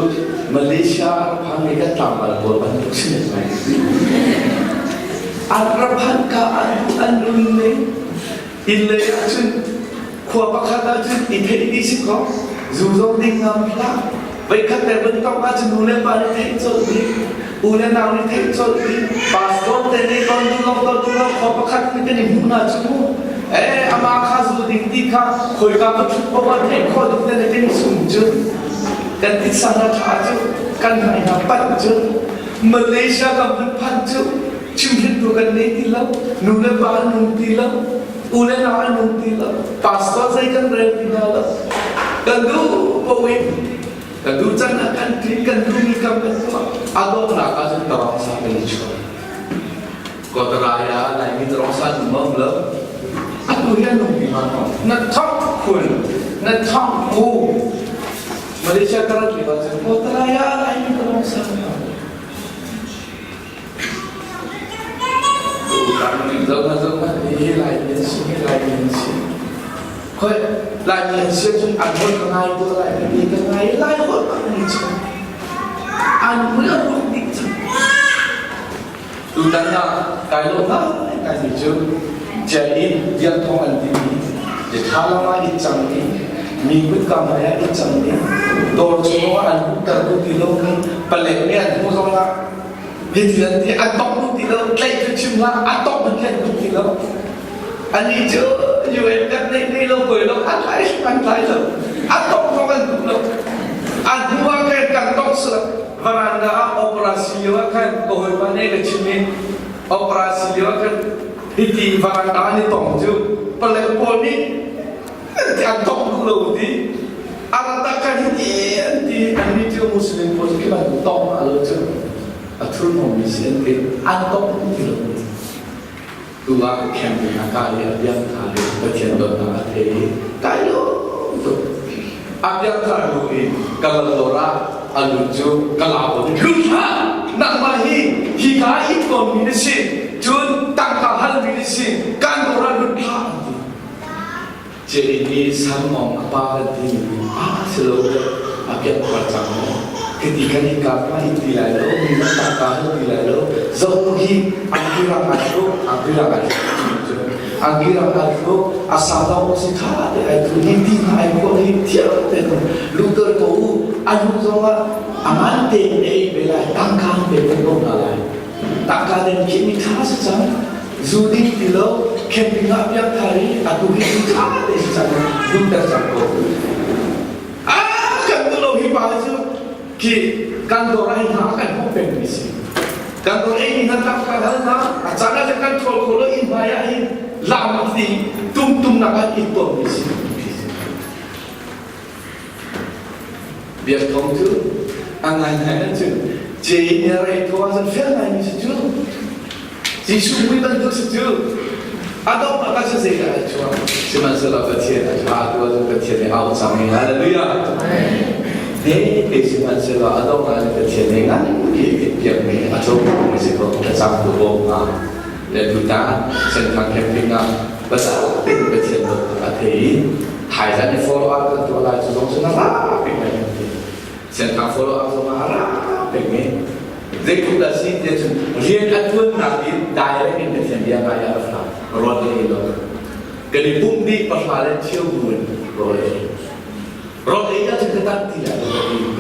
Malaysia a rak phan mi kan tlangval pawl bantuk si ngaingai. An rak phan ka an, an lun le inn lei ahcun khua pakhat ahcun i theih dih si ko, zu zong ding ngam hlah. Voikhat te bantuk ahcun nu le pa nih theih colh dih. U le nau nih theih colh dih, pastor te nih ton duh lo, ton duh lo, khua pakhat nih kan i hmuh hna cu mu. Eh, amah kha zu ding ti kha, khoika pathum paoh ah theih khawh ding te nih kan i sum cu. Kan titsa hna ṭha cu, kan hmai hna panh cu. Malaysia kan van phan cu, chimhhrintu kan nei ti lo, nu le pa an nung ti lo, u le nau an nung ti lo, pastor zei kan rel ti hna lo. Kan duh paoh in, Kan duh caan ah kan ṭin, kan duhmi kam kan tuah. A donghnak ah cun tarongsa kan i chuah. Kawtaraya Laimi tarongsa nung maw lo? Atu hi a nung ti hna maw? Na thawk khun, na thawk ku. Malaysia ka rat lio ahcun Kawtaraya Laimi tarongsa maw? Zohkhat, zohkhat, hi Laimi an si, hi Laimi an si. Khoi, Laimi an si cun an holh ka ngai tuah, Laimi ka ngai, Lai holh ka ngai cun. An mui a holh dih cang. Tutan ah kai lo hna, kai mi cu. Cia in, vial thawng an timi. Cia ṭha lam ah i cang i. Mi kut kam ah i cang i. Dawr chung ah an hmuh ter ko ti lo mi. Palek nih an hmuh zongah. Hiti an ti, an tong duh ti lo, tlaih cu chim hlah, an tong hmanh an duh ti lo. Anih cu U N kan neih, neih lo, koi lo, an tlai, an tlai lo. An tong zong an duh lo. An hnu ah khan kan tong sual. Veranda ah operasi lio ah khan ka hawipa nih ka chim i operasi lio ah khan hiti veranda ah an i tong cu palek pawl nih an ti, an tong duh lo ti. A lantak khan hiti an ti, an mi cu Muslim pawl cu khi ban tong a lo cu. A thurhnawmmi si an ti, an tong ti lo. Tu ah camping a kai i a biak hna le Pathian dawtnak a thei i kai lo tuk. A piangthar nu in ka lawmdawr ah a lut cu ka la ko. Lut hlah! Nangmah hi hika inn ton mi na si, cun tangka hal mi na si, kan dawr ah lut hlah, an ti. Ceh in i sermon a pa kan ti mi a si lo, a piangthar cang lo. Ka ti kan i kap hna i ti lai lo, mi nih tangka hal ti lai lo. Zoh hi an ti rang ai lo, an ti rang ai lo. Angira ai tu, a sa tau si tha te ai tu, ni ti na ai ko ni tiang te tu. Luther ko u, a lu zong a, a man te ne ei be lai, tangka te te ko na lai. Tangka te ki mi tha sa cang, zu ding ti lo, camping a piang thari, a tu ki mi tha te sa cang, Luther cang ko. A kan tu lo hi pa cu, Khi kan dawr ah hin hna kan hmuh pengmi si. Kan dawr ei nih hna tangka hal hna, a caan ah kan ṭhawl kho lo, i hmai ah hin lam ti tumtumnak ah i tuahmi si. Biak thawng cu a ngai ngai ahcun, cei nih a rei thawng ahcun fel ngaimi si cu. Jesuh hmui bantuk si cu. A donghnak ah cu zeidah a chuak? Sihmanhsehlaw Pathian a ṭha tu ahcun Pathian nih a au cang i, Hallelujah! Amen. Te, te sihmanhsehlaw a donghnak nih Pathian nih ngan bik in piakmi a ṭhawnmi si ko, a cangtu bawm hna. Le tutan, Senthang camping ah, Pathian, Pathian bawm a thei i, Thailand nih follow up kan tuah lai cu zong cu na ra pek mai kan ti. Senthang follow up zong a ra peng i, zeitluk dah si ti ahcun rian a ṭuannak in direct in Pathian bia ngai ah a hlan. Rawl ei lo. Kan i pumh dih pahra le cheu bu in rawl ei. Rawl ei ahcun ka tang ti lai lo.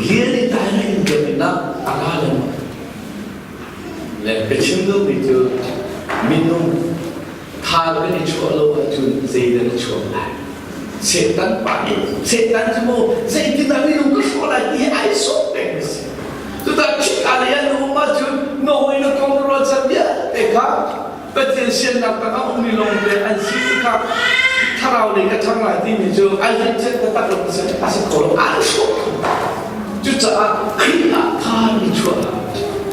Rian in direct in biaknak a ra lengmang. Le ka chim duhmi cu minung Thar kan i chuah lo ahcun zeidah na chuak lai? Satan pa nih, Satan cu maw, zeitindah minung ka hrawh lai ti hi ai sawh peng a si. Cucaah chik a lei ah na um ahcun na hawi na kong na ruahchan vialte kha Pathian siannak tangah ummi lawngte an si tikah thlarau lei ka ṭhang lai timi cu a hriamchiat taktak lo a si, a si kho lo, an sawh. Cucaah Khrih ah thar i chuah lai.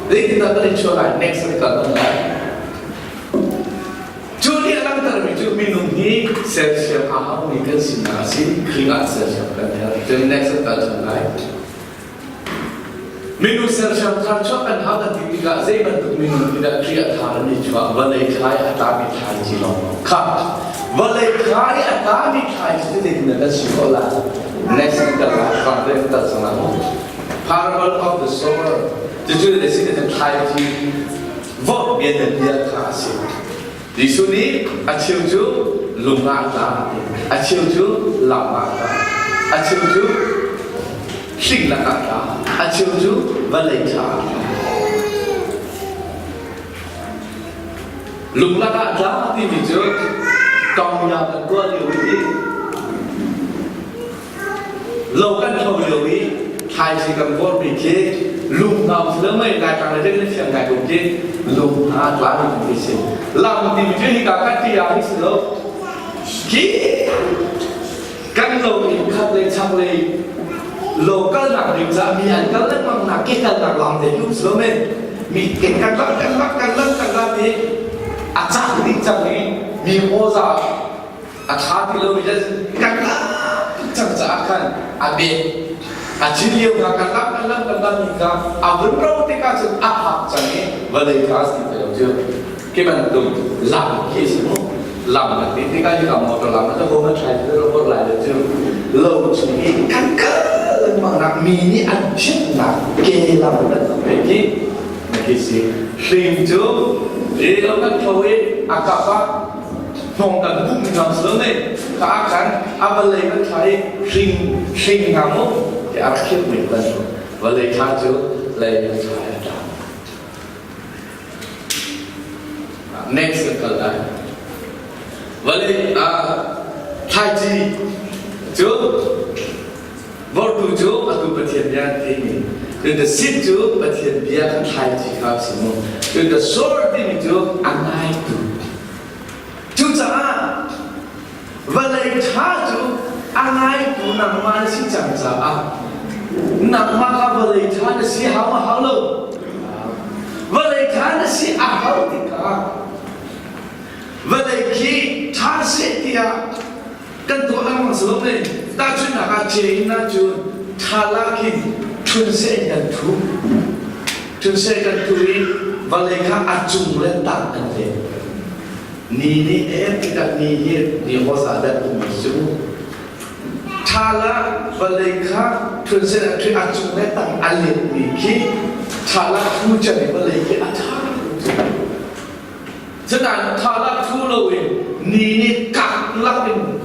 Zeitindah kan i chuah lai? Next week kan um lai. Cu nih a langhtermi cu minung hi sersiam a haumi kan sinak a si, Khrih ah sersiam kan herh. Cun next kan ṭhan lai. Minung sersiam thar chuah kan hau kan ti tikah zei bantuk minung tidah Khrih ah thar an i chuah? Vawlei thlai a tlami thlaici lawng kha. Vawlei thlai a tlami thlaici cu zeitindah kan si ko lai? Next kan ṭhan lai, kan ṭhan lai. Parable of the sower. Cucu le si kan thlaici vorh bia nan bia kha a si. Jesuh nih a cheu cu lung ah a tla, a cheu cu lam ah a tla, a cheu cu hringlak ah a tla, a cheu cu vawlei ṭha ah a tla. Lung lak ah a tla timi cu kong ya kan tuah lio i, lo kan tho lio i, thlaici kan vorhmi khi lung hngau si lo mei, Laitlang le kan fiang ngai ko khi lung hna tlami kan ti si. Lam timi cu hika kan ti ah hi si lo. Khi kan lo in khat le chak le lo kalnak ding caah mi an kal lengmangnak ke kalnak lam te hi um si lo mei. Mi ke kan lak, kan lak, kan lak, kan lak ti a cak ding cang i mi awza A ṭha ti lo mi le kan lam tuk cang caah khan a beh. A chin lio hna kan lam, kan lam, kan lam mi kha a vun ro tikah cun a hak cang i vawlei kha a si ti lo cu. Khi bantuk lam khi a si mu. Lam kan ti tikah hi ka motor lam a home a ṭhai ti lo bawr lai lo cu. Lo chung i kan kal lengmangnak mi nih an chimnak ke lam kan tuk ve khi na khi si. Hring cu i lo kan tho i a kap ah Hnawng kan bum hna si lo ne, ka a kan, a vawlei kan ṭha i hring, hring hna mu, ti a rak khiat mi kan. Vawlei ṭha cu lei kan ṭha i a ṭha. Next kan kal lai. Vawlei, ah, thlaici cu, vorhtu cu atu Pathian bia an theimi. Cun the seed cu Pathian bia kan thlaici kha a si mu. Cun the sower timi cu a ngaitu. Cucaah vawlei ṭha cu a ngaitu nangmah na si cang caah nangmah kha vawlei ṭha na si hau maw hau lo? Vawlei ṭha na si a hau tikah vawlei khi ṭha seh tiah Kan tuah lengmang si lo le. Tahchunhnak ah James nih cun, thalah khin ṭhunsia in kan ṭhu. Ṭhunsia in kan ṭhu i vawlei kha a cung le tang an let. Ni nih, eh, tikah ni hi, ni hawsa deuh um cu. Thalah vawlei kha ṭhunsia in a ṭhu, a cung le tang a letmi khi thalah ṭhu cang i vawlei khi a ṭha. Cucaah thalah ṭhu loin ni nih kak lakin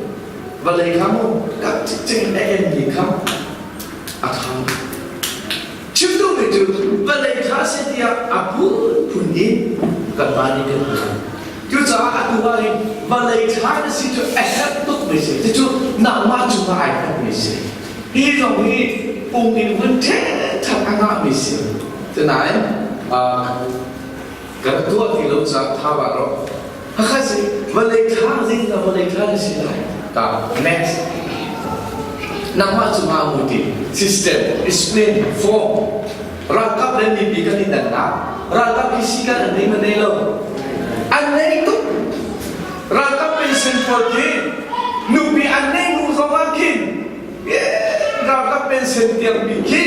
vawlei kha mu kak cikcek in a enmi kha a ṭha. Chim duhmi cu vawlei ṭha si tiah a phunphun in kanmah nih kan hmuh. Cucaah atu ah hin vawlei ṭha na si cu a herh tukmi si. Cucu nangmah cungah aa herhmi si. Hi zong hi pum in vun ṭhenṭhan a ngahmi si. Cucaah, aa, Kan tuah ti lo caah tha va rawh. Hakha si, vawlei ṭha, zeitindah vawlei ṭha na si lai? Ka, next. Nangmah cungah a mu ti, system, discipline, form. Ralkap le mipi kan i dannak. Ralkap hi sikan an nei maw, nei lo? An nei tuk. Ralkap pension pawl khi nupi an nei hnu zongah khin Ralkap pension tiang bik hi,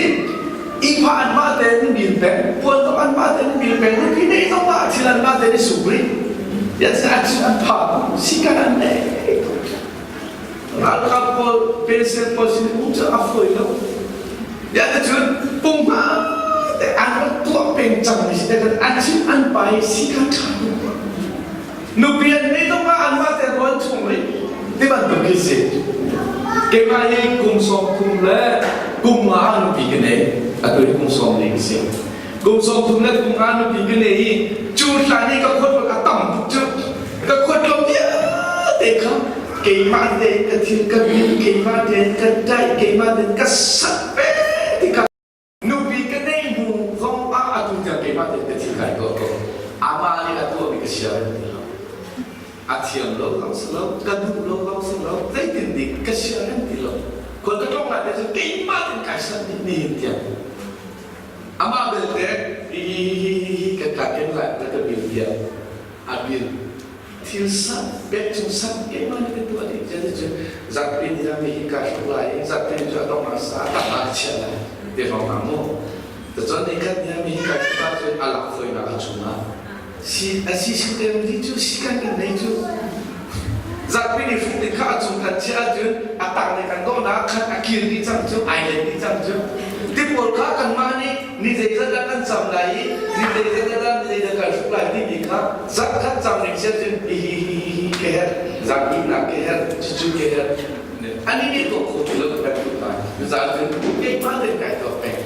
i pha anmah tein bil peng, puan tawh anmah tein bil peng, nupi nei zongah thil anmah tein i suk rih. Yan si an, an pha, sikan an nei. Ralkap pawl, pension pawl sin um cu a fawi lo. Yan cun, pumhma te an rak tuah peng cang mi si, an chim an pai, sikan ṭha. Nupi an nei zongah anmah te rawn chung rih ti bantuk hi si. Keimah hi kum sawmthum le kum nga ah nupi ka nei. Atu hi kum sawmli ka si. Kum sawmthum le kum nga nupi ka nei i cu hlan i ka khuat a tam tuk cu ka khuat lawm vialte kha keimah tein ka thil ka bil, keimah tein ka daih, keimah tein ka sak peng ti kha. Nupi ka neih hnu zong ah atu tiang keimah tein ka thil kai tuah ko. Amah nih a tuahmi ka siar an ti lo. A thiam lo zong si lo, ka duh lo zong si lo, zeitin dik ka siar an ti lo. Khual ka tlawng lai te cu keimah tein kai san dih ni hin tiang. Amah belte hi hi hi hi hi ka ka ken lai ka ka bil tiang. A bil. Thil san, pek chung san, keimah nih ka tuah dih, cun cun, zarhpi ni mi hi ka hruk lai, zarhpi ni cu a tong a sa, a tang a chiah lai, ti hrawng hna mu. Cucaah ni khat ni mi hi ka hruk lai cun, a lak fawinak a chung a. Si, a si si te mi cu, si kan kan nei cu. Zarhpi ni hruk ni kha a chung kan chiah cun, a tang ni kan dawhnak khan a kir ni cang cu, ai lei ni cang cu. Ti pawl kha kanmah nih, Ni zeizat dah kan cam lai i, ni zeizat dah, ni zeizat kan hruk lai timi kha, zarh khat cam ning sia cun, hi, hi, hi, hi, hi, ka herh, zak biknak ka herh, cucu ka herh. Ani nih tuah kho ti lo kan tuk lai. Zan cun, keimah tein kai tuah peng.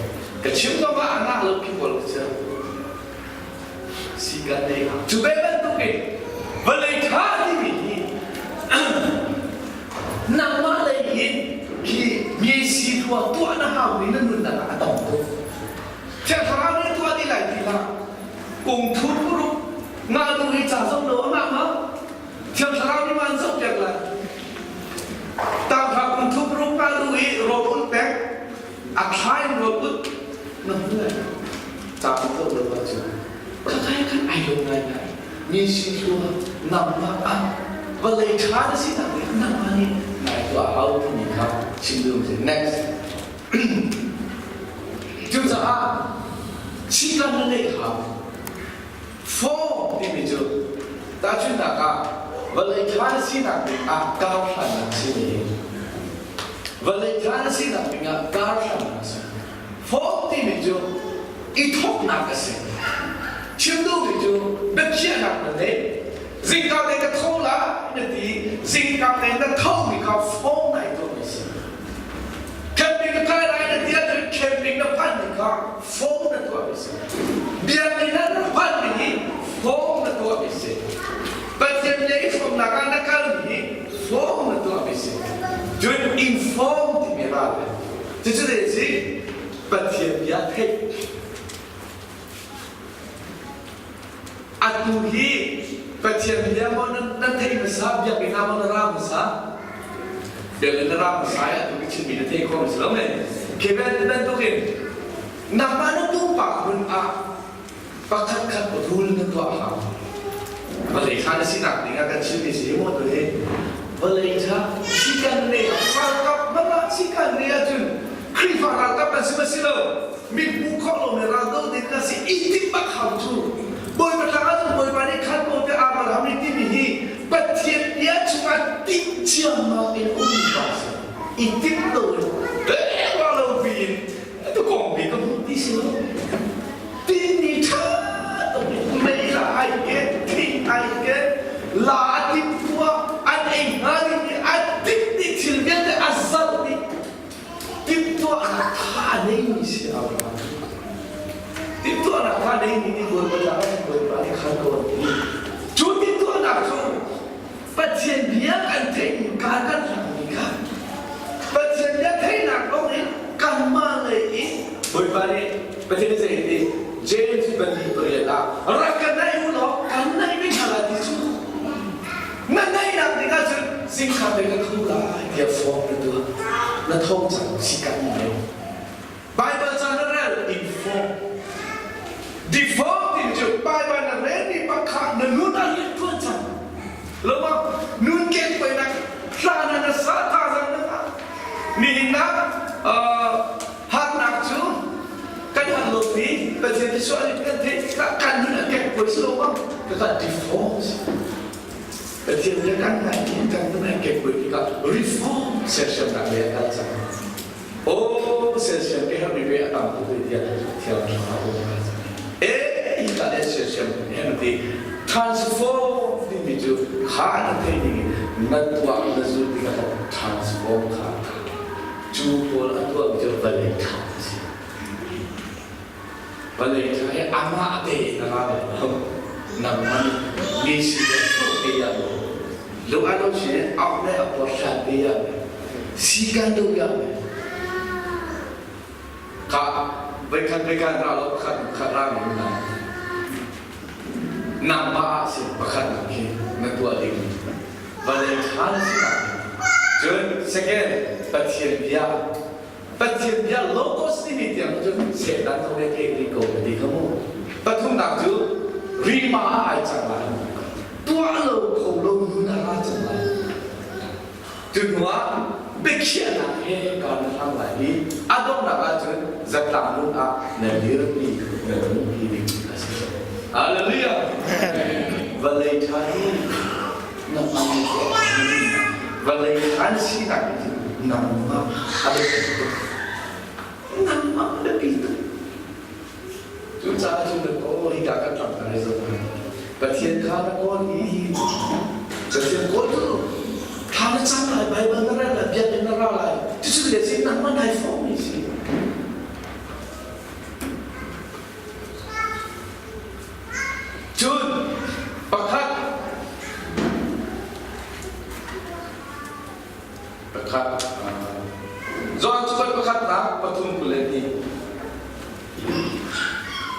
Ka chim zongah a ngah lo khi pawl ka si. Si kan nei. Cu ve bantukin, vawlei ṭha timi hi, nangmah lei in khi mi si tuah, tuah na hau mi na nunnak ah a tam tuk. Thiang Thlarau nih tuah dih lai ti hlah. Kum thum ruk ngah duh hi ca zoh lo a ngah maw? Thiang Thlarau nih man zoh piak lai. Tangka kum thum ruk ngah duh hi rawl un pek. A thla in rawl ut. Na hmu lai. Ca zoh lo ahcun. Ka kai kan ai lo ngaingai. Mi si tuah nangmah ah vawlei ṭha na si nak nangmah nih ngai tuah hau timi kha chim duh si. Next. Cucaah, sikan na neih hau. Form timi cu, tahchunhnak ah, vawlei ṭha na sinak ding ah kar hlannak si mi. Vawlei ṭha na sinak ding ah kar hlannak si. Form timi cu, i thawknak a si. Chim duhmi cu, biakhiahnak na neih. Zingkang te ka tho lai na ti, zingkang te na thomi kha form na i tuahmi si. Camping na kai lai na ti ahcun camping na phanmi kha form na tuahmi si. Biakinn ah na phanmi hi form na tuahmi si. Pathian bia i hrawmnak ah na kalmi hi form na tuahmi si. Cun inform timi ra le. Cucu te si Pathian bia theih. Atu hi Pathian bia maw na, na theih hmasa, biakinn ah maw na ra hmasa? Biakinn na ra hmasa i atu ka chimmi na thei kho hmasa lo men. Khi bantukin nangmah na tumpak hmun ah pakhatkhat rul na tuah hau. Vawlei ṭha na sinak dingah kan chimmi si hi maw tu hi? Vawlei ṭha, si kan nei, ralkap hmanh ah si kan nei ahcun Khrihfa ralkap kan si maw si lo? Mitbu khawh lo le ral do ding kan si i timh bak hau cu. Bawipa tlang ahcun Bawipa nih khan ko tiah Abraham nih timi hi Pathian bia chungah timh ciammam in a ummi pa a si. I timh lo in, eh, rah lo pi in, tu kong pi ka hmuh ti si lo. Tin ni ṭha tuk in mei la ai ke, thing ai ke, la a timhtuah, an ei hnga ding i a timh dih thil vialte a zalh dih. Timhtuahnak ṭha a neimi si Abraham. Timhtuahnak ṭha a neimi nih Bawipa tlang ah Bawipa nih khan ko an ti. Cu timhtuahnak cu Pathian bia kan theih in kan kan hlanmi kha Pathian bia theihnak lawng in kanmah lei in Bawipa nih Pathian nih zei ti James pali pariat ah rak kan naih u law kan naih ve hna lai ti cu na naihnak ding ahcun zingkhar te ka tho lai tiah form na tuah na thawng cang si kan naih. Baibal ca na rel in form. Deform timi cu Baibal na relmi pakhat na nun ah rian ṭuan cang. Lo maw? Nun kek poi nak, hlan ah na sa, thazang na ngah. Nihin nak, ah, harnak cu kan har lomi, Pathian tisuah nih kan theih, kan nun ah kek poi si lo maw? Ka deform si. Pathian le kan ngai, kan nun ah kek poi tikah reform sersiamnak le a kal cang. Aw, sersiam ke herh mi ve a tam ko ve tiah thiam ṭha a um. Eh, hi ta le sersiam herh ti transform timi cu kha na thei ding i na tuah na zulh tikah transform kha. Cu pawl a tuahmi cu vawlei ṭha a si. Vawlei ṭha hi amah te na ra lo. Nangmah mi si le tuk te ya lo. Lo a lo si au le a por hlan te ya lo. Si kan do ya lo. Ka veikhat veikhat ra lo khat khat ra lo na. Nangmah a si pakhat na khi na tuah ding. Vawlei ṭha na si na. Cun second Pathian bia. Pathian bia logos timi tiang cu Satan thawng he keh ding ko ti kha mu. Pathumnak cu rima ah ai cang lai. Tuah lo kho lo nun a ra cang lai. Cu hnuah biakhiahnak he ka na hlang lai i a donghnak ahcun zatlang nun ah na dirpi na nun hi ding a si. Hallelujah! Vawlei ṭha hi nangmah nih tuah, vawlei ṭha na sinak nih nangmah a biapi tuk. Nangmah a biapi tuk. Cucaah cun na kawl hi ka kan tlangkai zong Pathian kha na kawl hi. Pathian kawl tu thla na cam lai, Baibal na rel lai, biakinn na ra lai. Cucu le si nangmah nai fawm mi si. Cun pakhat, pakhat, ah, Johan cu pakhatnak pathum kul le hnih.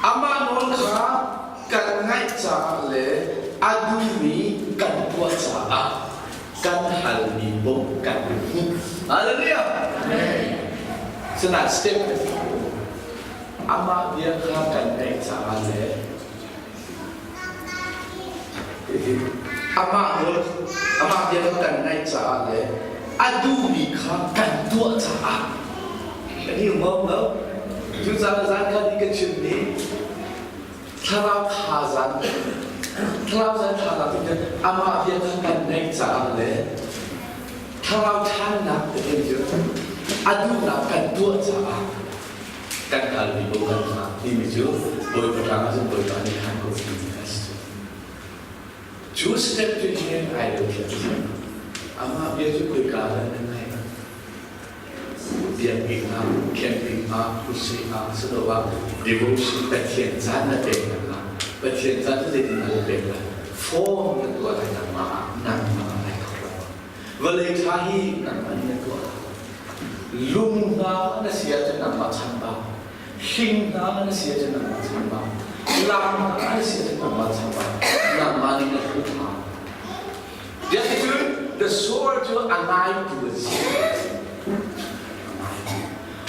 Amah nawl kha kan ngaih caah le a duhmi kan tuah caah kan halmi bawmh kan hmuh. Hallelujah! Amen. Sinah step amah bia kha kan ngaih caah le amah nawl, amah bia kha kan ngaih caah le a duhmi kha kan tuah caah kan i um lo. Cucaah zan kha ni ka chim ni. Thlarau thazaang, Thlarau zan thazaang tu amah bia kha kan ngaih caah le Thlarau ṭhannak te cu a duhnak kan tuah caah kan halmi bawmh kan hmuh timi cu Bawipa tlang ahcun Bawipa nih khan ko timi kha si. Cu step cu hin ai lo thiam si. Amah bia cu khoika dah na ngai? Biakinn ah, camping ah, crusade ah, si lo ah, devotion, Pathian caan na pek nak ah, Pathian caan cu zeitin na pek lai? Form na tuah lai nangmah ah, nangmah ah lai kho. Vawlei ṭha hi nangmah nih na tuah. Lung hna na si ahcun nangmah chan bak. Hling hna na si ahcun nangmah chan bak. Lam hna na si ahcun nangmah chan bak. Nangmah nih na hruh hna. Biakinn cu the sower cu a ngaitu a si.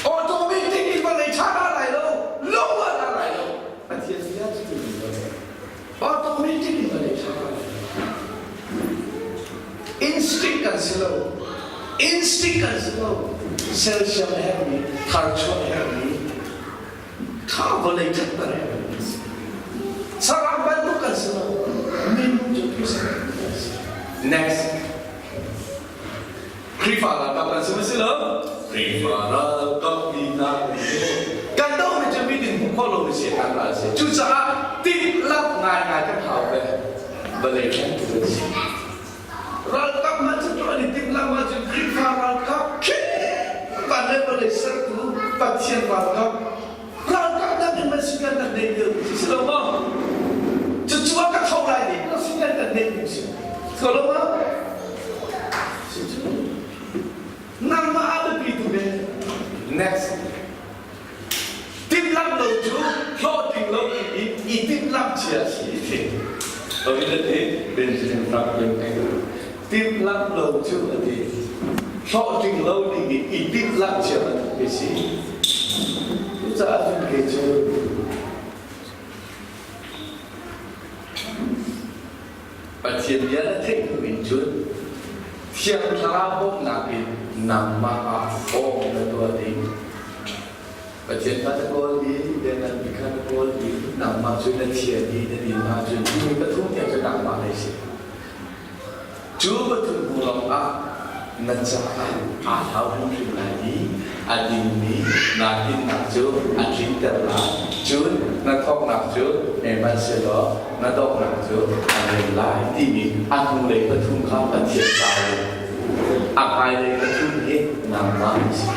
Automatic in vawlei ṭha hna lai lo, lo ah hna lai lo. Pathian bia cu timi lo. Automatic in vawlei ṭha hna lai lo. Instinct kan lo. Instinct kan si lo. Selsiam a herh mi, tharchuah a herh mi, tha vawlei thak ta reng. Sarang bantuk kan si lo. Minung cu Khrih si. Next. Khrihfa ralkap kan si masi lo. Khrihfa ralkap mi hna kan si. Kan do mi cu mi din hmuh khawh lo mi si kan ra si. Cucaah timhlamh ngaingai kan hau ve. Vawlei kan si. Ralkap hna cu tuah nih timhlamh ahcun Khrihfa ralkap khi van le vawlei sertu Pathian ralkap, ralkap dang in mah si kan kan nei deuh si lo maw? Cucu a ka tho lai dih lo si kan kan nei deuh si. Si ko lo maw? Si cu. Nangmah a biapi tu ve. Next. Timhlamh lo cu hlawhtling lo ding i, i timhlamh cia a si. Awi le te, Benjamin Franklin ai lo. Timhlamh lo cu a ti. Hlawhtling lo ding i, i timhlamh cia a si. Cucaah cun kei cu Pathian bia na theih hnu in cun Thiang Thlarau bawmhnak in nangmah ah awng na tuah ding. Pathian kha na kawl i, biaknak mi kha na kawl i, nangmah cu na thian i, na din ahcun himi pathum tiang cu nangmah na si. Cu pathum hnu lawngah na caah aa hlau hrimhrim lai i, a dingmi na dinnak cu a tlinter lai. Cun na thawknak cu hmehmanh sehlaw, na donghnak cu a rem lai timi a hnulei pathum kha Pathian ca a hmailei pathum hi nangmah na si.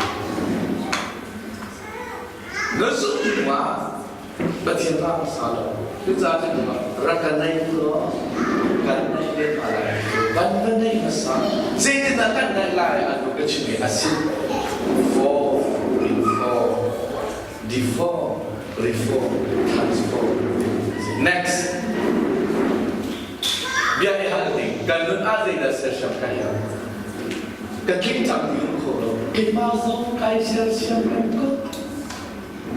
Na zumh hnu ah Pathian rak hmasa lo. Cucaah cun rak kan nei tu law, kan nei ve hna lai. Kan va nei hmasa. Zeitindah kan nei lai? Atu ka chimmi a si. Form, reform, deform, reform, transform. Next. Bia i hal ding, kan nun ah zeidah sersiam kan hiam? Ka tling cang ding um kho lo. Keimah zong kai sersiam kan ko.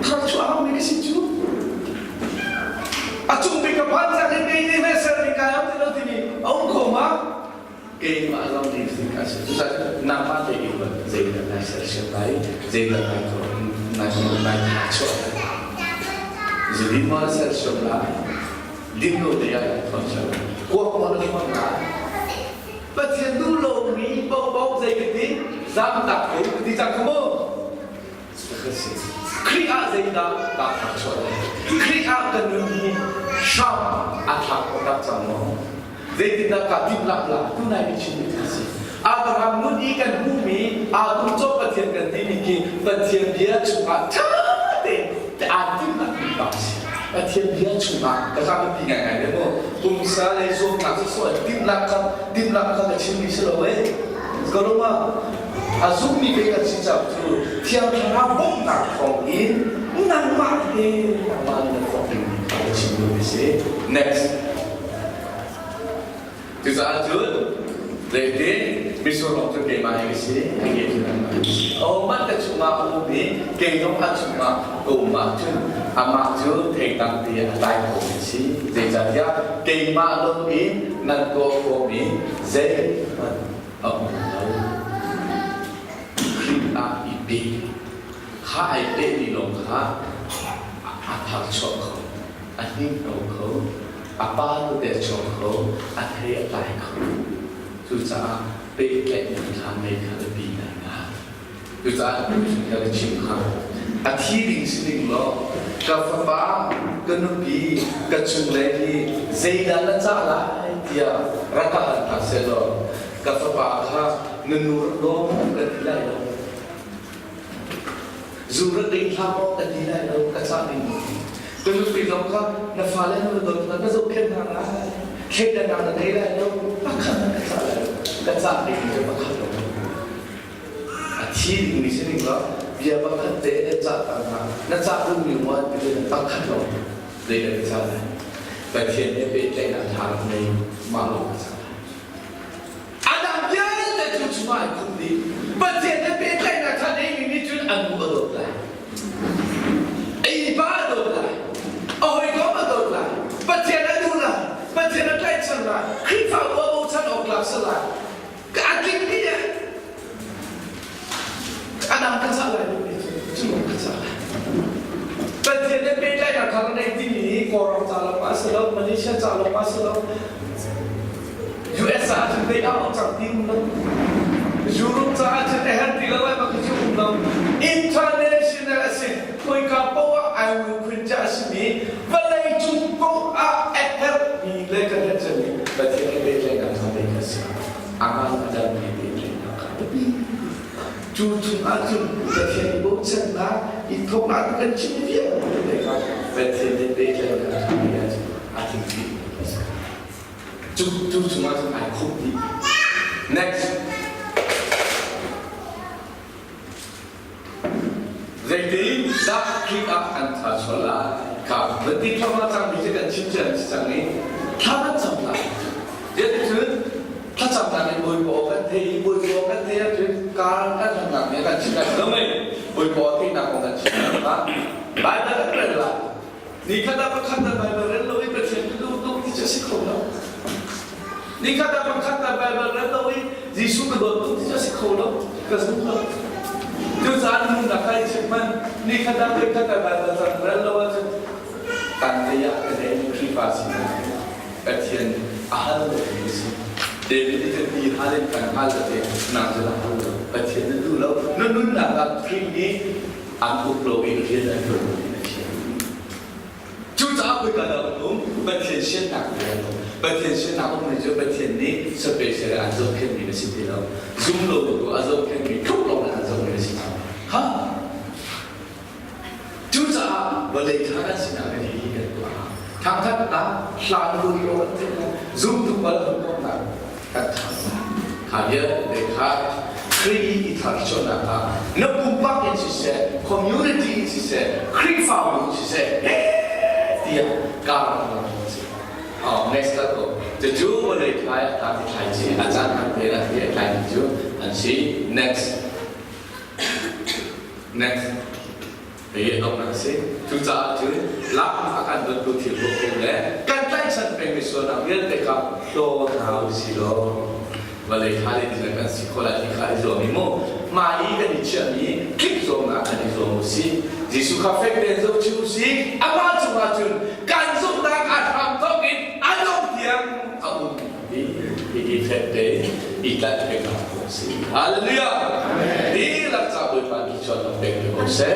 Thar chuah hau mi ka si cu. A cung bik ka phan cang in kei nih hmehser nih kai hau ti lo timi a um kho ma. Keimah zong nih si ka si. Cucaah nangmah te in zeidah nai sersiam lai, zeidah nai kho, nai, nai thar chuah lai. Zudin maw na sersiam lai. Dim lo te ah thawng chuah lai. Kuak maw na thawng lai. Pathian duh lomi paohpaoh zei ka ti, zam tak ko ka ti cang kho maw? Khrih ah zeidah ka thar chuah lai? Khrih ah ka nun hi hram a thlak awk tak cang maw? Zeitindah ka timhlamh lai? Tu nai mi chim mi si. Abraham nun i kan hmuhmi, aa kum cawk Pathian kan timi khi Pathian bia chungah ṭha tein aa timhlamhmi pa si. Pathian bia chungah ka ka biapi ngaingai le maw? Pumsa lei zuamnak sawhsawh, timhlamh kha, timhlamh kha ka chimmi si lo e. Ka lung ah a zummi ve kan si cang cu, Thiang Thlarau bawmhnak thawngin nangmah he, nangmah nih na thawk ding kha ka chim duhmi si. Next. Cucaah cun, zeitin misual lawng cu keimah hi ka si, a ngeih cu nangmah hi ka si. Ahohmanh ka chungah a um i, kei zong a chungah ka um ahcun, amah cu theihtangte a tlai ko a si. Zeicahtiah keimah lo in nan tuah khawhmi zeihmanh a um lo. Khrih ah i pe. Kha aa pehmi lawng kha a, a thar chuah kho, a hninghno kho, a pa tuate chuak kho, a thei a tlai kho. Cucaah pehtlaihnak kha ngei kha biapi ngaingai. Cucaah tuchun kha ka chim kha, a thi ding si ding law, ka fapa, ka nupi, ka cunglei hi zeidah na cah lai tiah rak ka hal hna sehlaw, ka fapa kha na nu rak lawm ka ti lai lo. Zu rak ding hlah maw ka ti lai lo, ka cah ding. Ka nupi zong kha na fale nu dawt hna, ka zohkhenh hna lai. Thleidannak na ngei lai lo, pakhat hmanh ka cah lai lo. Ka cah ding cu pakhat lo. A thi ding mi si ding lo, bia pakhat te na cah ta hna, na cah ding mi maw ti le pakhat lo. Zeidah ka cah lai? Pathian he pehtlaihnak thar nei mah lo ka cah lai. A dang vialte cu chungah an khumh dih. Pathian he pehtlaihnak ṭha neimi nih cun a nu a dawt lai. A innpa a dawt lai. A hawikom a dawt lai. Pathian a duh lai. Pathian a tlaihchan lai. Khrihfabu a bochan awk tlak si lai. Ka a tlingmi a lo, Malaysia ca lo, Pastor lo. U S a cun day out cang ti um lo. Europe caah cun a herh ti lo, ai, bak cu um lo. International a si. Khoika paoh ah ai, Khun ca a simi, vawlei cung paoh ah a herhmi le kan herh cemmi Pathian nih pehtlaihnak cang te kan si. A ngan a dammi pehtlaihnak kha biapi. Cu chungah cun Pathian i bochannak, i thawknak kan chim vialte kha Pathian nih pehtlaihnak a ṭhami ahcun a thimpi a si. Cu, cu chungah cun aa khumh dih. Next. Zeitin dah Khrih ah kan thlacam lai? Kha, Matthai thawngṭha cang mi cu kan chim cia an si cang i, thla kan cam lai. Cuticun thlacamnak in Bawipa aw kan thei i, Bawipa aw kan thei ahcun kar kan hlannak nih kan chim lai lo mei. Bawipa aw theihnak kong kan chim lai. Baibal kan rel lai. Nikhat ah pakhat ah Baibal rel lo i Pathian ka duh tuk ti cu a si kho lo. Nikhat ah pakhat ah Baibal rel lo i Jesuh ka dawt tuk ti cu a si kho lo. Ka zumh lo. Cucaah nunnak kai chim hmanh. Nikhat ah pakhat ah Baibal cang rel lo ahcun kan te ah ka daih Khrihfa sinak Pathian a hal lo mi a si. David nih kan ti hal in kan hal lo te, nang cu na hal lo. Pathian na duh lo. Na nunnak ah Khrih nih an uk lo i rian an uk lo in a si. Cucaah khoika dah um, Pathian siannak a um. Pathian siannak um nih cu Pathian nih special an zohkhenhmi na si ti lo. Zum lo tu a zohkhenhmi, thuk lo an zohmi na si cang. Ha? Cucaah vawlei ṭha kan sinak hi kan tuah. Thangṭhat hna, hlan hmui lo kan theih hna, zumtu pal hmui ko hna. Kan ṭha. Kha bia te kha Khrih i thar chuahnak ah na pumpak in siseh, community in siseh, Khrihfabu in siseh, he tiah kar hna si. Oh, next lah ko. Cucu vawlei thlai, thlai, thlai si. A caan kan te nak hi thlai cu an si. Next. Next. Hi a donghnak a si. Cucaah cun, lak a kan dontu thil paoh le kan tlaihchan pengmi sualnak vialte kha hlaw hna u si law. Vawlei kha le tinak kan si kho lai ti kha i zuam i mu. Mah i kan i chiahmi, klik zuamnak kan i zuam u si. Jesuh kha fek tein zoh chih u si. Amah cungah cun kan zumhnak a hram thawk in a dongh tiang a um. Hi, hi, hi fek tein i tlaih pek hna ko si. Hallelujah! Hi lakca Bawipa nih thluachuah pek ko seh.